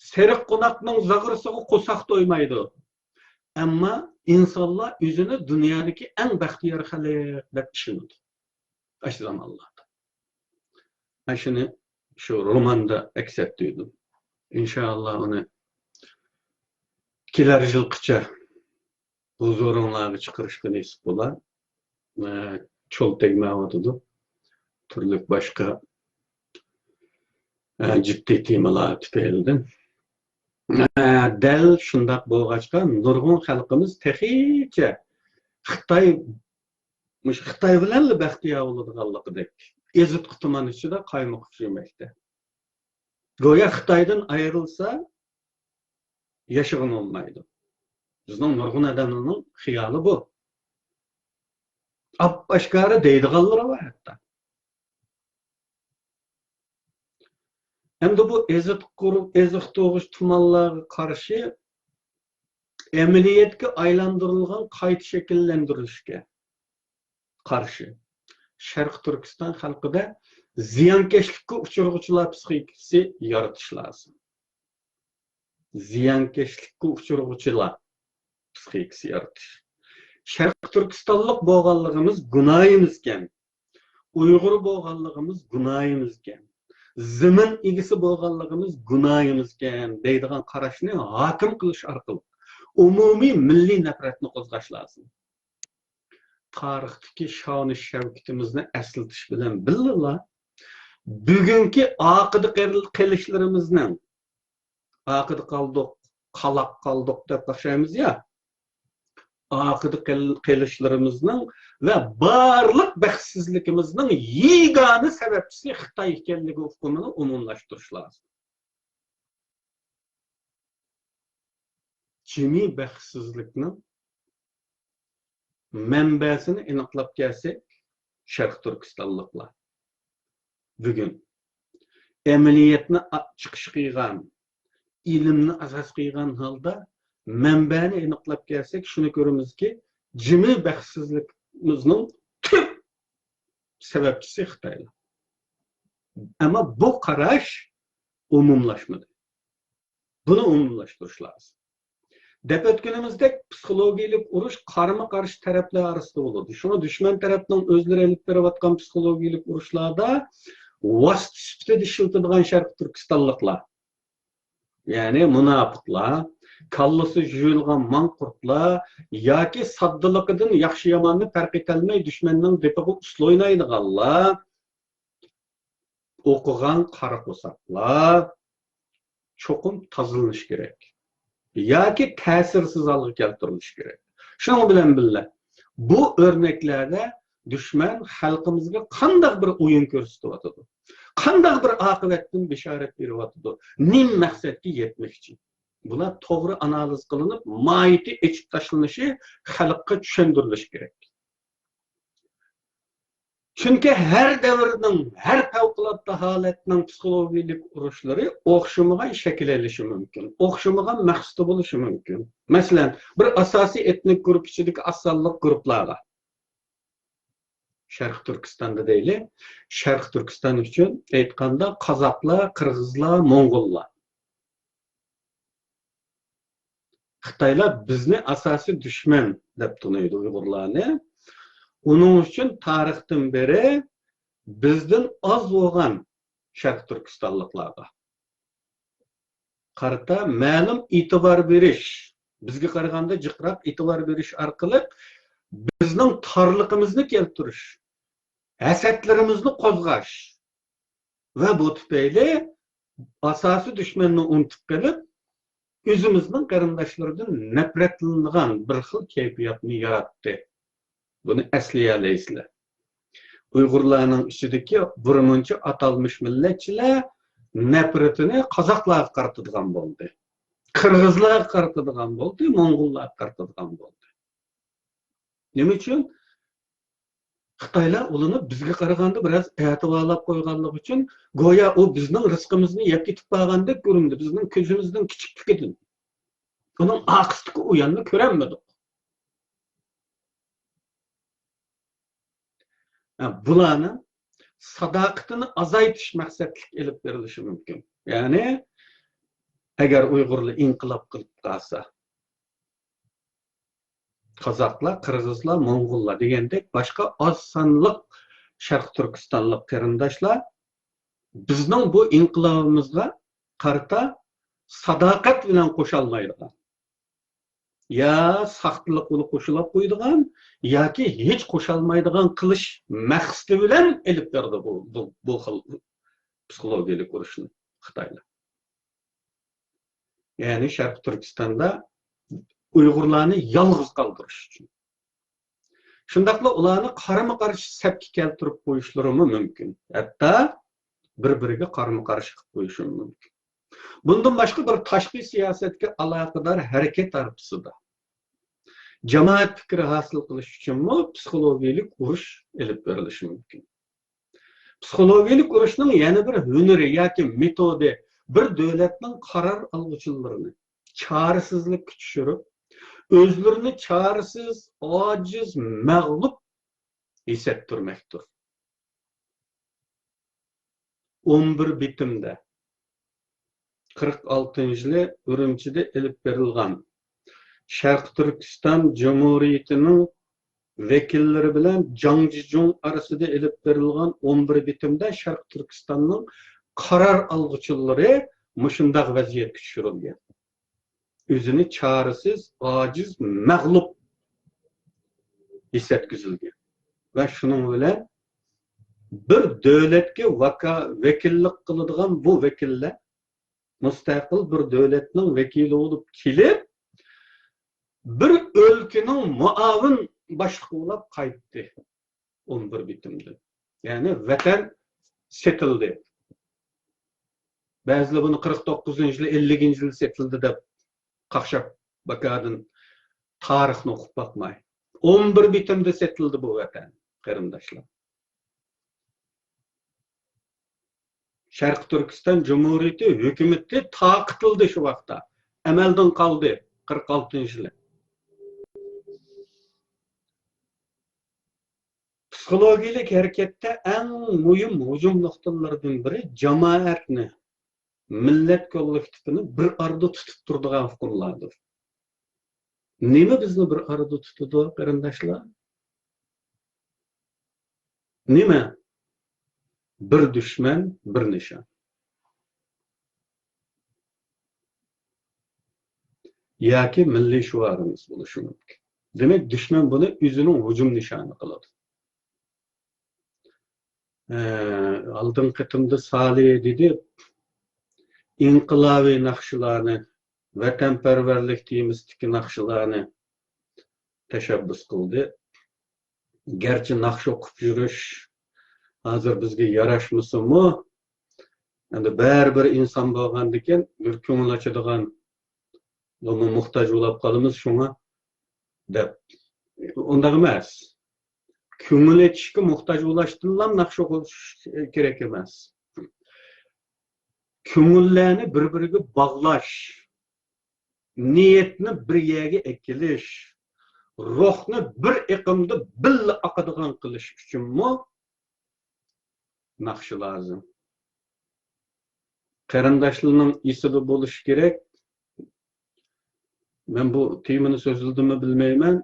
سېرىق قوناقنىڭ زاغرىسىغا قورساق تويمايدۇ. ئەمما ئىنسانلار ئۆزىنى دۇنيادىكى ئەڭ بەختىيار خەلق دەپ ئىشىنىدۇ. ئاشۇ زامانلاردا. مەن شۇنى شۇ روماندا ئەكس ئەتتۈردۈم. ئىنشائاللا ئۇنى كېلەر يىلقىچە ھۇزۇرۇڭلارغا چىقىرىشقا نېسىپ بولا. ئە، چول تەگمەيۋاتىدۇ. تۈرلۈك باشقا، ئە، جىددىي تېمىلار تۈپەيلىدىن. ئە، دەل شۇنداق بولغاچقا، نۇرغۇن خەلقىمىز تېخىچە خىتاي، مۇشۇ خىتاي بىلەنلا بەختىيار بولىدىغانلىقىدەك، ئېزىتقۇ تۇمان ئىچىدە قايمۇقۇپ يۈرمەكتە. گويا خىتايدىن ئايرىلسا، ياشىغىلى بولمايدۇ. بىزنىڭ نۇرغۇن ئادەملەرنىڭ خىيالى بۇ. ئاپئاشكارا دەيدىغانلىرى بار ھەتتا. ئەمدى بۇ ئېزىتقۇر-، ئېزىقتۇرغۇچ تۇمانلارغا قارشى ئەمەلىيەتكە ئايلاندۇرۇلغان قايتا شەكىللەندۈرۈلۈشكە قارشى. شەرقىي تۈركىستان خەلقىدە زىيانكەشلىككە ئۇچرىغۇچىلار پسىخىكىسى يارىتىش لازىم. زىيانكەشلىككە ئۇچرىغۇچىلار پسىخىكىسى يارىتىش. شەرقىي تۈركىستانلىق بولغانلىقىمىز گۇناھىمىزكەن، ئۇيغۇر بولغانلىقىمىز گۇناھىمىزكەن، زېمىن ئىگىسى بولغانلىقىمىز گۇناھىمىزكەن دەيدىغان قاراشنى ھاكىم قىلىش ئارقىلىق ئومۇمىي مىللىي نەپرەتنى قوزغاش لازىم. تارىختىكى شانۇ شەۋكىتىمىزنى ئەسلىتىش بىلەن بىللىلا، بۈگۈنكى ئارقىدا قېل-، قېلىشلىرىمىزنىڭ، ئارقىدا قالدۇق، قالاق قالدۇق دەپ ئوخشايمىز يا، ئارقىدا قېل-، قېلىشلىرىمىزنىڭ ۋە بارلىق بەختسىزلىكىمىزنىڭ يېگانە سەۋەبچىسى خىتاي ئىكەنلىكى ئۇقۇمىنى ئومۇملاشتۇرۇش لازىم. جىمى بەختسىزلىكنىڭ مەنبەسىنى ئېنىقلاپ كەلسەك، شەرقىي تۈركىستانلىقلار بۈگۈن ئەمەلىيەتنى ئا-، چىقىش قىلغان، ئىلىمنى ئاساس قىلغان ھالدا مەنبەنى ئېنىقلاپ كەلسەك، شۇنى كۆرىمىزكى، جىمى بەختسىزلىكىمىزنىڭ تۈپ سەۋەبچىسى خىتايلار. ئەمما بۇ قاراش ئومۇملاشمىدى. بۇنى ئومۇملاشتۇرۇش لازىم. دەپ ئۆتكىنىمىزدەك، پسىخولوگىيەلىك ئۇرۇش قارىمۇ قارشى تەرەپلەر ئارىسىدا بولىدۇ. شۇڭا دۈشمەن تەرەپنىڭ ئۆزلىرى ئېلىپ بېرىۋاتقان پسىخولوگىيەلىك ئۇرۇشلاردا ۋاسىتە سۈپىتىدە ئىشلىتىدىغان شەرقىي تۈركىستانلىقلار، يەنى مۇناپىقلار، كاللىسى يۇيۇلغان ماڭقۇرتلار ياكى ساددىلىقىدىن ياخشى-ياماننى پەرق ئېتەلمەي دۈشمەننىڭ دېپىغا ئۇسسۇل ئوينايدىغانلار، ئوقۇغان قارا قورساقلار چوقۇم تازىلىنىشى كېرەك ياكى تەسىرسىز ھالغا كەلتۈرۈلۈشى كېرەك. شۇنىڭ بىلەن بىللە، بۇ ئۆرنەكلەردە دۈشمەن خەلقىمىزگە قانداق بىر ئويۇن كۆرسىتىۋاتىدۇ، قانداق بىر ئاقىۋەتتىن بېشارەت بېرىۋاتىدۇ، نېمە مەقسەتكە يەتمەكچى؟ بۇلار توغرا ئانالىز قىلىنىپ، ماھىيىتى ئېچىپ تاشلىنىشى، خەلققە چۈشەندۈرۈلۈشى كېرەك. چۈنكى ھەر دەۋرنىڭ، ھەر پەۋقۇلئاددە ھالەتنىڭ پسىخولوگىيەلىك ئۇرۇشلىرى ئوخشىمىغان شەكىل ئېلىشى مۇمكىن، ئوخشىمىغان مەقسىتى بولۇشى مۇمكىن. مەسىلەن، بىر ئاساسىي ئېتنىك گۇرۇپپا ئىچىدىكى ئاز سانلىق گۇرۇپپىلارغا، شەرقىي تۈركىستاندا دەيلى، شەرقىي تۈركىستان ئۈچۈن ئېيتقاندا، قازاقلار، قىرغىزلار، موڭغۇللار. خىتايلار بىزنى ئاساسىي دۈشمەن دەپ تونۇيدۇ ئۇيغۇرلارنى. ئۇنىڭ ئۈچۈن تارىختىن بېرى بىزدىن ئاز بولغان شەرقىي تۈركىستانلىقلارغا قارىتا مەلۇم ئېتىبار بېرىش، بىزگە قارىغاندا جىقراق ئېتىبار بېرىش ئارقىلىق بىزنىڭ تارلىقىمىزنى كەلتۈرۈش، ھەسەتلىرىمىزنى قوزغاش ۋە بۇ تۈپەيلى ئاساسىي دۈشمەننى ئۇنتۇپ قېلىپ، ئۆزىمىزنىڭ قېرىنداشلىرىدىن نەپرەتلىنىدىغان بىر خىل كەيپىياتنى ياراتتى. بۇنى ئەسلىيەلەيسىلەر. ئۇيغۇرلارنىڭ ئىچىدىكى بىرمۇنچە ئاتالمىش مىللەتچىلەر نەپرىتىنى قازاقلارغا قارىتىدىغان بولدى. قىرغىزلارغا قارىتىدىغان بولدى، موڭغۇللارغا قارىتىدىغان بولدى. نېمە ئۈچۈن؟ خىتايلار ئۇلىنى بىزگە قارىغاندا بىراز ئەتىۋارلاپ قويغانلىقى ئۈچۈن، گويا ئۇ بىزنىڭ رىزقىمىزنى يەپ كېتىپ بارغاندەك كۆرۈندى، بىزنىڭ كۆزىمىزنىڭ كىچىكلىكىدىن. ئۇنىڭ ئارقىسىدىكى ئويۇننى كۆرەلمىدۇق. ھە، بۇلارنىڭ ساداقىتىنى ئازايتىش مەقسەتلىك ئېلىپ بېرىلىشى مۇمكىن. يەنى، ئەگەر ئۇيغۇرلار ئىنقىلاب قىلىپ قالسا، قازاقلار، قىرغىزلار، موڭغۇللار دېگەندەك باشقا ئاز سانلىق شەرقىي تۈركىستانلىق قېرىنداشلار بىزنىڭ بۇ ئىنقىلابىمىزغا قارىتا ساداقەت بىلەن قوشالمايدىغان، يا ساختىلىق بىلەن قوشۇلاپ قويىدىغان ياكى ھېچ قوشالمايدىغان قىلىش مەقسىتى بىلەن ئېلىپ بېرىدۇ بۇ، بۇ، بۇ خىل پسىخولوگىيەلىك ئۇرۇشنى خىتايلار. يەنى شەرقىي تۈركىستاندا ئۇيغۇرلارنى يالغۇز قالدۇرۇش ئۈچۈن. شۇنداقلا ئۇلارنى قارىمۇ قارشى سەپكە كەلتۈرۈپ قويۇشلىرىمۇ مۇمكىن. ھەتتا بىر-بىرىگە قارىمۇ قارشى قىلىپ قويۇشىمۇ مۇمكىن. بۇندىن باشقا بىر تاشقى سىياسەتكە ئالاقىدار ھەرىكەت ھارپىسىدا جامائەت پىكرى ھاسىل قىلىش ئۈچۈنمۇ پسىخولوگىيەلىك ئۇرۇش ئېلىپ بېرىلىشى مۇمكىن. پسىخولوگىيەلىك ئۇرۇشنىڭ يەنە بىر ھۈنىرى ياكى مېتودى، بىر دۆلەتنىڭ قارار ئالغۇچىلىرىنى چارىسىزلىككە چۈشۈرۈپ، ئۆزلىرىنى چارىسىز، ئاجىز، مەغلۇپ ھېس ئەتتۈرمەكتۇر. ئون بىر بېتىمدە، قىرىق ئالتىنچى يىلى ئۈرۈمچىدە ئېلىپ بېرىلغان، شەرقىي تۈركىستان جۇمھۇرىيىتىنىڭ ۋەكىللىرى بىلەن جاڭ جىجۇڭ ئارىسىدا ئېلىپ بېرىلغان ئون بىر بېتىمدە شەرقىي تۈركىستاننىڭ قارار ئالغۇچىلىرى مۇشۇنداق ۋەزىيەتكە چۈشۈرۈلگەن. ئۆزىنى چارىسىز، ئاجىز، مەغلۇپ ھېس ئەتكۈزۈلگەن. ۋە شۇنىڭ بىلەن بىر دۆلەتكە ۋاكا-، ۋەكىللىك قىلىدىغان بۇ ۋەكىللەر مۇستەقىل بىر دۆلەتنىڭ ۋەكىلى بولۇپ كېلىپ، بىر ئۆلكىنىڭ مۇئاۋىن باشلىقى بولۇپ قايتتى. ئون بىر بېتىمدىن. يەنى ۋەتەن سېتىلدى. بەزىلەر بۇنى قىرىق توققۇزىنچى يىلى، ئەللىكىنچى يىلى سېتىلدى دەپ قاقشاپ باكادىن تارىخنى ئوقۇپ باقماي. ئون بىر بېتىمدە سېتىلدى بۇ ۋەتەن، قېرىنداشلار. شەرقىي تۈركىستان جۇمھۇرىيىتى ھۆكۈمىتى تارقىتىلدى شۇ ۋاقىتتا. ئەمەلدىن قالدى، قىرىق ئالتىنچى يىلى. پسىخولوگىيەلىك ھەرىكەتتە ئەڭ مۇھىم ھۇجۇم نۇقتىلىرىدىن بىرى جامائەتنى، مىللەت كوللېكتىپىنى بىر ئارىدا تۇتۇپ تۇرىدىغان ئۇقۇملاردۇر. نېمە بىزنى بىر ئارىدا تۇتىدۇ، قېرىنداشلار؟ نېمە؟ بىر دۈشمەن، بىر نىشان. ياكى مىللىي شوئارىمىز بولۇشى مۇمكىن. دېمەك، دۈشمەن بۇنى ئۆزىنىڭ ھۇجۇم نىشانى قىلىدۇ. ئە، ئالدىنقى قېتىمدا سالى دېدى، ئىنقىلابىي ناخشىلارنى، ۋەتەنپەرۋەرلىك تېمىسىدىكى ناخشىلارنى تەشەببۇس قىلدى. گەرچە ناخشا ئوقۇپ يۈرۈش ھازىر بىزگە ياراشمىسىمۇ، ئەمدى بەرىبىر ئىنسان بولغاندىكىن بىر كۆڭۈل ئاچىدىغان بۇمۇ موھتاج بولاپ قالىمىز شۇڭا دەپ. ئۇنداق ئەمەس. كۆڭۈل ئېچىشقا موھتاج بولۇشتىنلا ناخشا ئوقۇش كېرەك ئەمەس. كۆڭۈللەرنى بىر-بىرىگە باغلاش، نىيەتنى بىر يەرگە ئەكېلىش، روھنى بىر ئېقىمدا بىللە ئاقىدىغان قىلىش ئۈچۈنمۇ ناخشا لازىم. قېرىنداشلارنىڭ ئېسىدە بولۇشى كېرەك. مەن بۇ تېمىنى سۆزلىدىممۇ بىلمەيمەن.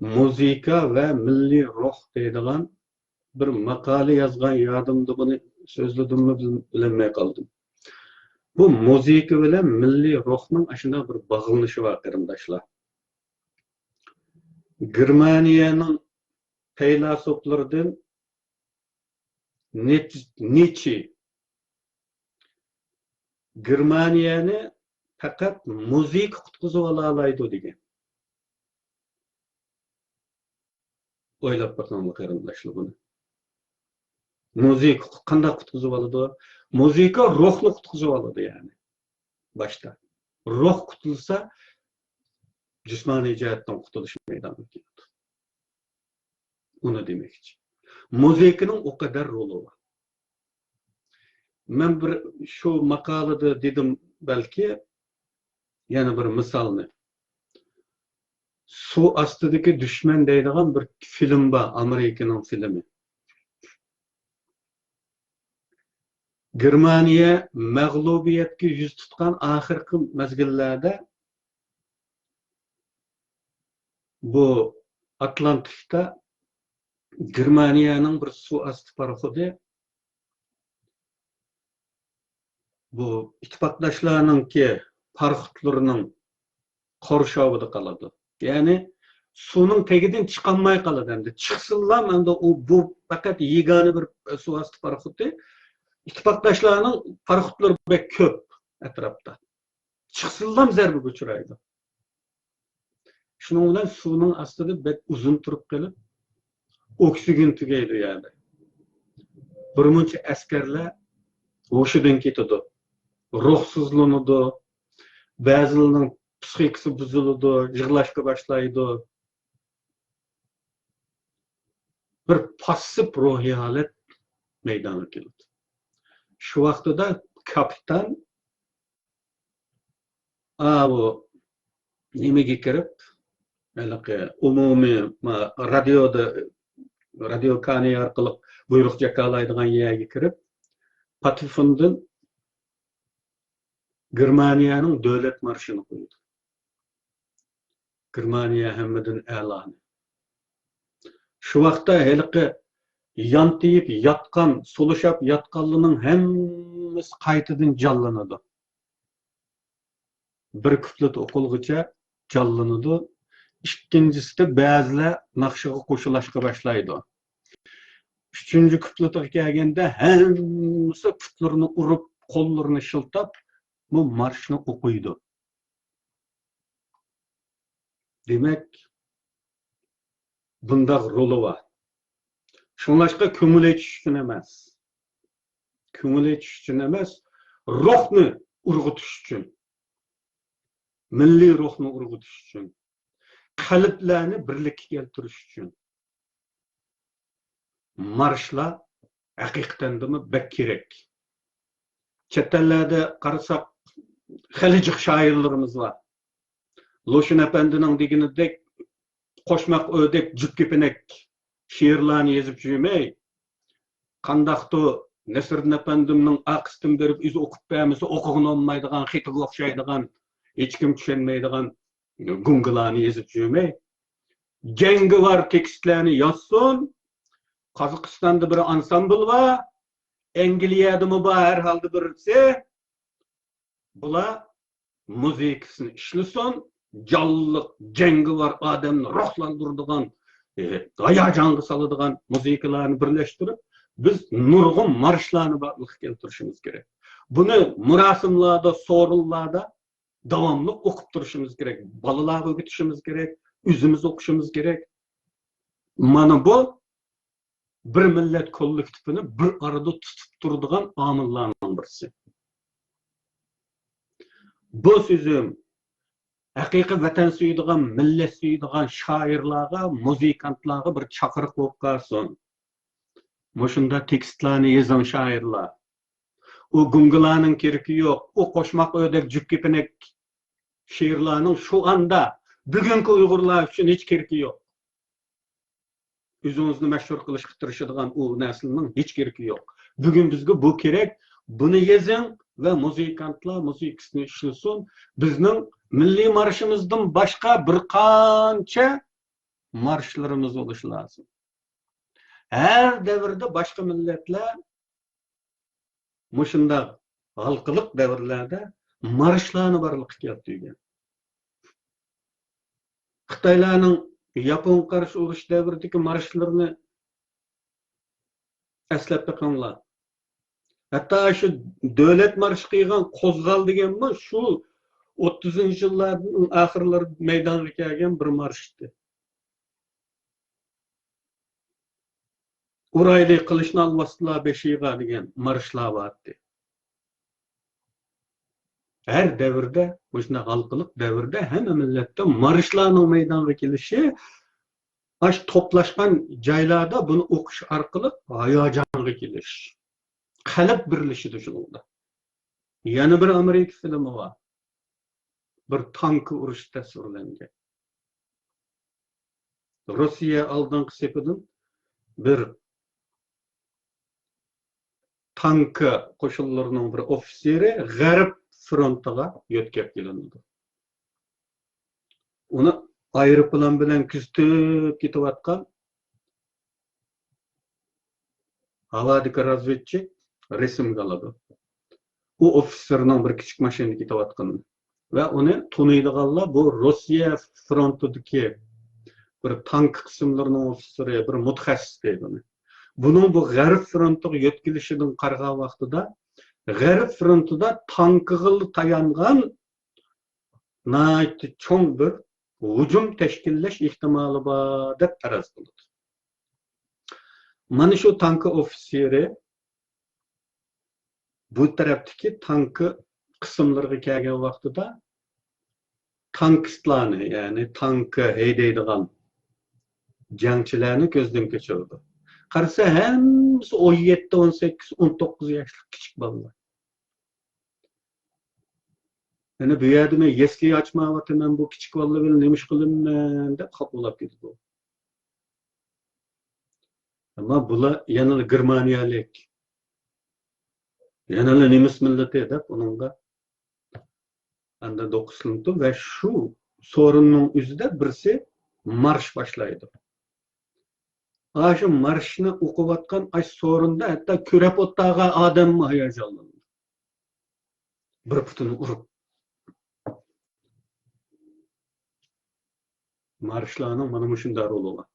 مۇزىكا ۋە مىللىي روھ دەيدىغان بىر ماقالە يازغان يادىمدا، بۇنى سۆزلىدىممۇ بىل-، بىلەلمەي قالدىم. بۇ مۇزىكا بىلەن مىللىي روھنىڭ ئاشۇنداق بىر باغلىنىشى بار، قېرىنداشلار. گېرمانىيەنىڭ پەيلاسوپلىرىدىن نىت-، نىتشې گېرمانىيەنى پەقەت مۇزىكا قۇتقۇزۇۋالالايدۇ دېگەن. ئويلاپ بېقىڭلار، قېرىنداشلار، بۇنى. مۇزىكا قانداق قۇتقۇزۇۋالىدۇ؟ مۇزىكا روھنى قۇتقۇزۇۋالىدۇ، يەنى. باشتا. روھ قۇتۇلسا، جىسمانىي جەھەتتىن قۇتۇلۇش مەيدانغا كېلىدۇ. ئۇنى دېمەكچى. مۇزىكىنىڭ ئۇ قەدەر رولى بار. مەن بىر شۇ ماقالىدا دېدىم بەلكى، يەنە بىر مىسالنى. سۇ ئاستىدىكى دۈشمەن دەيدىغان بىر فىلىم بار، ئامېرىكىنىڭ فىلىمى. گېرمانىيە مەغلۇبىيەتكە يۈز تۇتقان ئاخىرقى مەزگىللەردە بۇ ئاتلانتىكتا گېرمانىيەنىڭ بىر سۇ ئاستى پاراخوتى بۇ ئىتتىپاقداشلارنىڭكى پاراخوتلىرىنىڭ قورشاۋىدا قالىدۇ. يەنى سۇنىڭ تېگىدىن چىقالماي قالىدۇ ئەمدى. چىقسىنلا ئەمدى ئۇ، بۇ پەقەت يېگانە بىر سۇ ئاستى پاراخوتى. ئىتتىپاقداشلارنىڭ پاراخوتلىرى بەك كۆپ ئەتراپتا. چىقسىنلا زەربىگە ئۇچرايدۇ. شۇنىڭ بىلەن سۇنىڭ ئاستىدا بەك ئۇزۇن تۇرۇپ قېلىپ، ئوكسىگېن تۈگەيدۇ يەردە. بىرمۇنچە ئەسكەرلەر ھوشىدىن كېتىدۇ، روھسىزلىنىدۇ، بەزىلىرىنىڭ پسىخىكىسى بۇزۇلىدۇ، يىغلاشقا باشلايدۇ. بىر پاسسىپ روھىي ھالەت مەيدانغا كېلىدۇ. شۇ ۋاقتىدا كاپىتان ئاۋۇ نېمىگە كىرىپ، ھېلىقى ئومۇمىي ما-، رادىيودا، رادىيو كانىيە ئارقىلىق بۇيرۇق جاكارلايدىغان يەرگە كىرىپ، پاتېفوندىن گېرمانىيەنىڭ دۆلەت مارشىنى قويىدۇ. گېرمانىيە ھەممىدىن ئەلانى. شۇ ۋاقىتتا ھېلىقى يانتىيىپ ياتقان، سولىشاپ ياتقانلىرىنىڭ ھەممىسى قايتىدىن جانلىنىدۇ. بىر كۇپلېت ئوقۇلغۇچە جانلىنىدۇ. ئىككىنچىسىدە بەزىلەر ناخشىغا قوشۇلاشقا باشلايدۇ. ئۈچىنچى كۇپلېتىغا كەلگەندە ھەممىسى پۇتلىرىنى ئۇرۇپ، قوللىرىنى شىلتاپ، بۇ مارشنى ئوقۇيدۇ. دېمەك، بۇنداق رولى بار. شۇڭلاشقا كۆڭۈل ئېچىش ئۈچۈن ئەمەس. كۆڭۈل ئېچىش ئۈچۈن ئەمەس، روھنى ئۇرغۇتۇش ئۈچۈن. مىللىي روھنى ئۇرغۇتۇش ئۈچۈن. قەلبلەرنى بىرلىككە كەلتۈرۈش ئۈچۈن. مارشلار ھەقىقەتەندىمۇ بەك كېرەك. چەت ئەللەردە قارىساق، خېلى جىق شائىرلىرىمىز بار. لۇشۈن ئەپەندىنىڭ دېگىنىدەك، قوشماق ئۆدەك، جۈپ كېپىنەك شېئىرلارنى يېزىپ يۈرمەي، قانداقتۇ نەسىردىن ئەپەندىمنىڭ ئارقىسىدىن بېرىپ ئۆزى ئوقۇپ بەرمىسە، ئوقۇغىنى بولمايدىغان، خېتىگە ئوخشايدىغان، ھېچكىم چۈشەنمەيدىغان گۇڭگىلارنى يېزىپ يۈرمەي، جەڭگىۋار تېكىستلەرنى يازسۇن. قازاقىستاندا بىر ئانسامبىل بار، ئەنگلىيەدىمۇ بار ھەر ھالدا بىرسى. بۇلار مۇزىكىسىنى ئىشلىسۇن، جانلىق، جەڭگىۋار، ئادەمنى روھلاندۇرىدىغان، ئى، ھاياجانغا سالىدىغان مۇزىكىلارنى بىرلەشتۈرۈپ، بىز نۇرغۇن مارشلارنى بارلىققا كەلتۈرۈشىمىز كېرەك. بۇنى مۇراسىملاردا، سورۇنلاردا داۋاملىق ئوقۇپ تۇرۇشىمىز كېرەك. بالىلارغا ئۆگىتىشىمىز كېرەك، ئۆزىمىز ئوقۇشىمىز كېرەك. مانا بۇ بىر مىللەت كوللېكتىپىنى بىر ئارىدا تۇتۇپ تۇرىدىغان ئامىللارنىڭ بىرسى. بۇ سۆزۈم ھەقىقىي ۋەتەن سۆيىدىغان، مىللەت سۆيىدىغان شائىرلارغا، مۇزىكانتلارغا بىر چاقىرىق بولۇپ قالسۇن. مۇشۇنداق تېكىستلارنى يېزىڭ، شائىرلار. ئۇ گۇڭگىلارنىڭ كېرىكى يوق. ئۇ قوشماق ئۆدەك، جۈپ كېپىنەك شېئىرلارنىڭ شۇ ئاندا بۈگۈنكى ئۇيغۇرلار ئۈچۈن ھېچ كېرىكى يوق. ئۆزىڭىزنى مەشھۇر قىلىشقا تىرىشىدىغان ئۇ نەرسىنىڭ ھېچ كېرىكى يوق. بۈگۈن بىزگە بۇ كېرەك. بۇنى يېزىڭ ۋە مۇزىكانتلار مۇزىكىسىنى ئىشلىسۇن. بىزنىڭ مىللىي مارشىمىزدىن باشقا بىر قانچە مارشلىرىمىز بولۇشى لازىم. ھەر دەۋردە باشقا مىللەتلەر مۇشۇنداق ھالقىلىق دەۋرلەردە مارشلارنى بارلىققا كەلتۈرگەن. خىتايلارنىڭ ياپونغا قارشى ئۇرۇش دەۋرىدىكى مارشلىرىنى ئەسلەپ بېقىڭلار. ھەتتا شۇ دۆلەت مارشى قىلغان قوزغال دېگەنمۇ شۇ ئوتتۇزىنچى يىللاردىن ئاخىرلىرى مەيدانغا كەلگەن بىر مارش ئىدى. ئۇرايلى قىلىچنى ئالۋاستىلار بېشىغا دېگەن مارشلار بارتتى. ھەر دەۋردە، مۇشۇنداق ھالقىلىق دەۋردە ھەممە مىللەتتە مارشلارنىڭ مەيدانغا كېلىشى، ئاش توپلاشقان جايلاردا بۇنى ئوقۇش ئارقىلىق ھاياجانغا كېلىش، قەلب بىرلىشىدۇ شۇنىڭدا. يەنە بىر ئامېرىكا فىلىمى بار. بىر تانكا ئۇرۇشى تەسۋىرلەنگەن. روسىيە ئالدىنقى سېپىدىن بىر تانكا قوشۇنلىرىنىڭ بىر ئوفىتسېرى غەرب فرونتىغا يۆتكەپ كېلىنىدۇ. ئۇنى ئايروپىلان بىلەن كۆزىتىپ كېتىۋاتقان ھاۋادىكى رازۋېدچىك رەسىمگە ئالىدۇ. ئۇ ئوفىتسېرنىڭ بىر كىچىك ماشىنىدا كېتىۋاتقىنىنى. ۋە ئۇنى تونۇيدىغانلار بۇ روسىيە فرونتىدىكى بىر تانكا قىسىملىرىنىڭ ئوفىتسېرى، بىر مۇتەخەسسىس دەيدۇ ئۇنى. بۇنىڭ بۇ غەرب فرونتىغا يۆتكىلىشىدىن قارىغان ۋاقتىدا، غەرب فرونتىدا تانكىغىلا تايانغان ناھايىتى چوڭ بىر ھۇجۇم تەشكىللەش ئېھتىمالى بار دەپ پەرەز قىلىدۇ. مانا شۇ تانكا ئوفىتسېرى بۇ تەرەپتىكى تانكا قىسىملىرىغا كەلگەن ۋاقتىدا تانكىستلارنى، يەنى تانكا ھەيدەيدىغان جەڭچىلەرنى كۆزدىن كەچۈرىدۇ. قارىسا، ھەممىسى ئون يەتتە، ئون سەككىز، ئون توققۇز ياشلىق كىچىك بالىلار. يەنە بۇ يەردە مەن يەسلى ئاچمايۋاتىمەن، بۇ كىچىك بالىلار بىلەن نېمە ئىش قىلىمەن دەپ خاپا بولاپ كېتىدۇ. ئەمما بۇلار يەنىلا گېرمانىيەلىك، يەنىلا نېمىس مىللىتى دەپ ئۇنىڭغا ئەندى دوقا سېلىنىپتۇ ۋە شۇ سورۇننىڭ ئۆزىدە بىرسى مارش باشلايدۇ. ئاشۇ مارشنى ئوقۇۋاتقان ئاشۇ سورۇندا ھەتتا كۆرەپ ئولتۇرغان ئادەممۇ ھاياجانلىنىدۇ. بىر پۇتىنى ئۇرۇپ. مارشلارنىڭ مانا مۇشۇنداق رولى بار.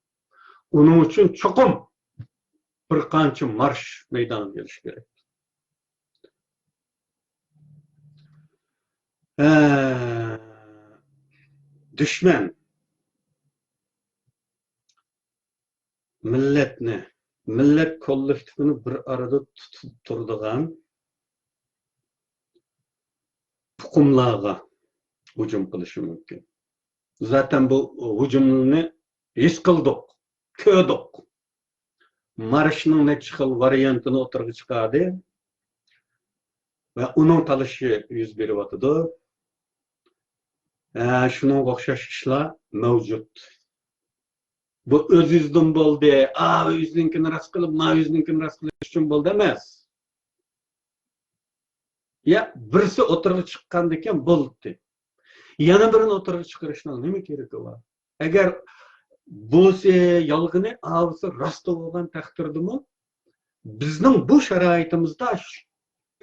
ئۇنىڭ ئۈچۈن چوقۇم بىر قانچە مارش مەيدانغا كېلىشى كېرەك. ھە، دۈشمەن مىللەتنى، مىللەت كوللېكتىپىنى بىر ئارىدا تۇتۇپ تۇرىدىغان ئۇقۇملارغا ھۇجۇم قىلىشى مۇمكىن. زاتەن بۇ ھۇجۇمنى ھېس قىلدۇق، كۆردۇق. مارشنىڭ نەچچە خىل ۋارىيانتىنى ئوتتۇرىغا چىقاردى ۋە ئۇنىڭ تالىشى يۈز بېرىۋاتىدۇ. ھە، شۇنىڭغا ئوخشاش ئىشلار مەۋجۇت. بۇ ئۆز-ئۆزىدىن بولدى، ئا، ئۆزىنىڭكىنى راست قىلىپ، ما ئۆزىنىڭكىنى راست قىلىش ئۈچۈن بولدى ئەمەس. يا، بىرسى ئوتتۇرىغا چىققاندىكىن بولدى. يەنە بىرىنى ئوتتۇرىغا چىقىرىشنىڭ نېمە كېرىكى بار؟ ئەگەر بۇسى يالغىنى، ئاۋۇسى راست بولغان تەقدىردىمۇ، بىزنىڭ بۇ شارائىتىمىزدا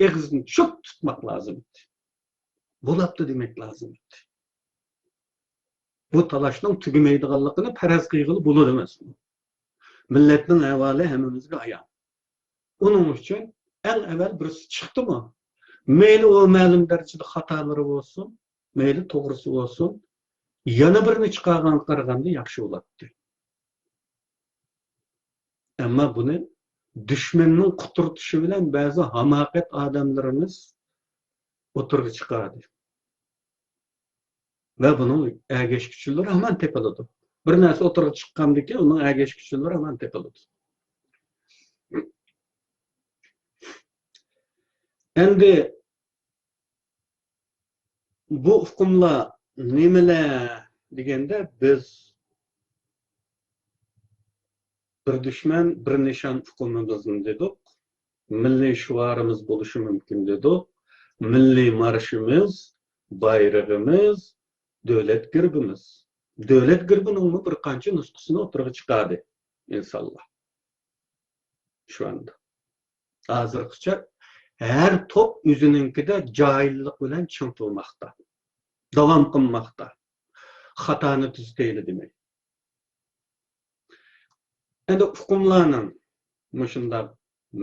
ئېغىزنى چوت تۇتماق لازىم ئىدى. بولاپتۇ دېمەك لازىم ئىدى. بۇ تالاشنىڭ تۈگىمەيدىغانلىقىنى پەرەز قىلغىلى بولىدۇ ئەمەسمۇ؟ مىللەتنىڭ ئەھۋالى ھەممىمىزگە ئايان. ئۇنىڭ ئۈچۈن ئەڭ ئەۋۋەل بىرسى چىقتىمۇ، مەيلى ئۇ مەلۇم دەرىجىدە خاتالىرى بولسۇن، مەيلى توغرىسى بولسۇن، يەنە بىرنى چىقارغانغا قارىغاندا ياخشى بولاتتى. ئەمما بۇنى دۈشمەننىڭ قۇترىتىشى بىلەن بەزى ھاماقەت ئادەملىرىمىز ئوتتۇرىغا چىقاردى. ۋە بۇنىڭ ئەگەشكۈچىلىرى ھامان تېپىلىدۇ. بىر نەرسە ئوتتۇرىغا چىققاندىن كېيىن ئۇنىڭ ئەگەشكۈچىلىرى ھامان تېپىلىدۇ. ئەمدى بۇ ئۇقۇملار نېمىلەر دېگەندە، بىز بىر دۈشمەن، بىر نىشان ئۇقۇمىمىزنى دېدۇق. مىللىي شوئارىمىز بولۇشى مۇمكىن دېدۇق. مىللىي مارشىمىز، بايرىقىمىز، دۆلەت گېربىمىز. دۆلەت گېربىنىڭمۇ بىر قانچە نۇسخىسىنى ئوتتۇرىغا چىقاردى ئىنسانلار. شۇ ئاندا. ھازىرغىچە ھەر توپ ئۆزىنىڭكىدە جاھىللىق بىلەن چىڭ تۇرماقتا. داۋام قىلماقتا. خاتانى تۈزىتەيلى دېمەي. ئەمدى ئۇقۇملارنىڭ، مۇشۇنداق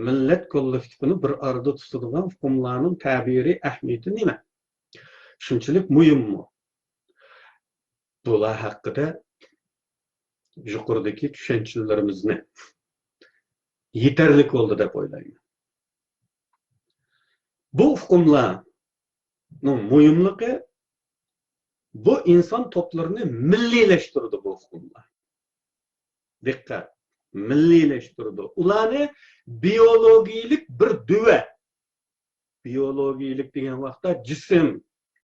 مىللەت كوللېكتىپىنى بىر ئارىدا تۇتىدىغان ئۇقۇملارنىڭ تەبىئىي ئەھمىيىتى نېمە؟ شۇنچىلىك مۇھىممۇ؟ بۇلار ھەققىدە يۇقىرىدىكى چۈشەنچىلىرىمىزنى يېتەرلىك بولدى دەپ ئويلايمەن. بۇ ئۇقۇملارنىڭ مۇھىملىقى، بۇ ئىنسان توپلىرىنى مىللىيلەشتۈرىدۇ بۇ ئۇقۇملار. دىققەت، مىللىيلەشتۈرىدۇ. ئۇلارنى بىيولوگىيىلىك بىر دۆۋە، بىيولوگىيىلىك دېگەن ۋاقىتتا جىسىم،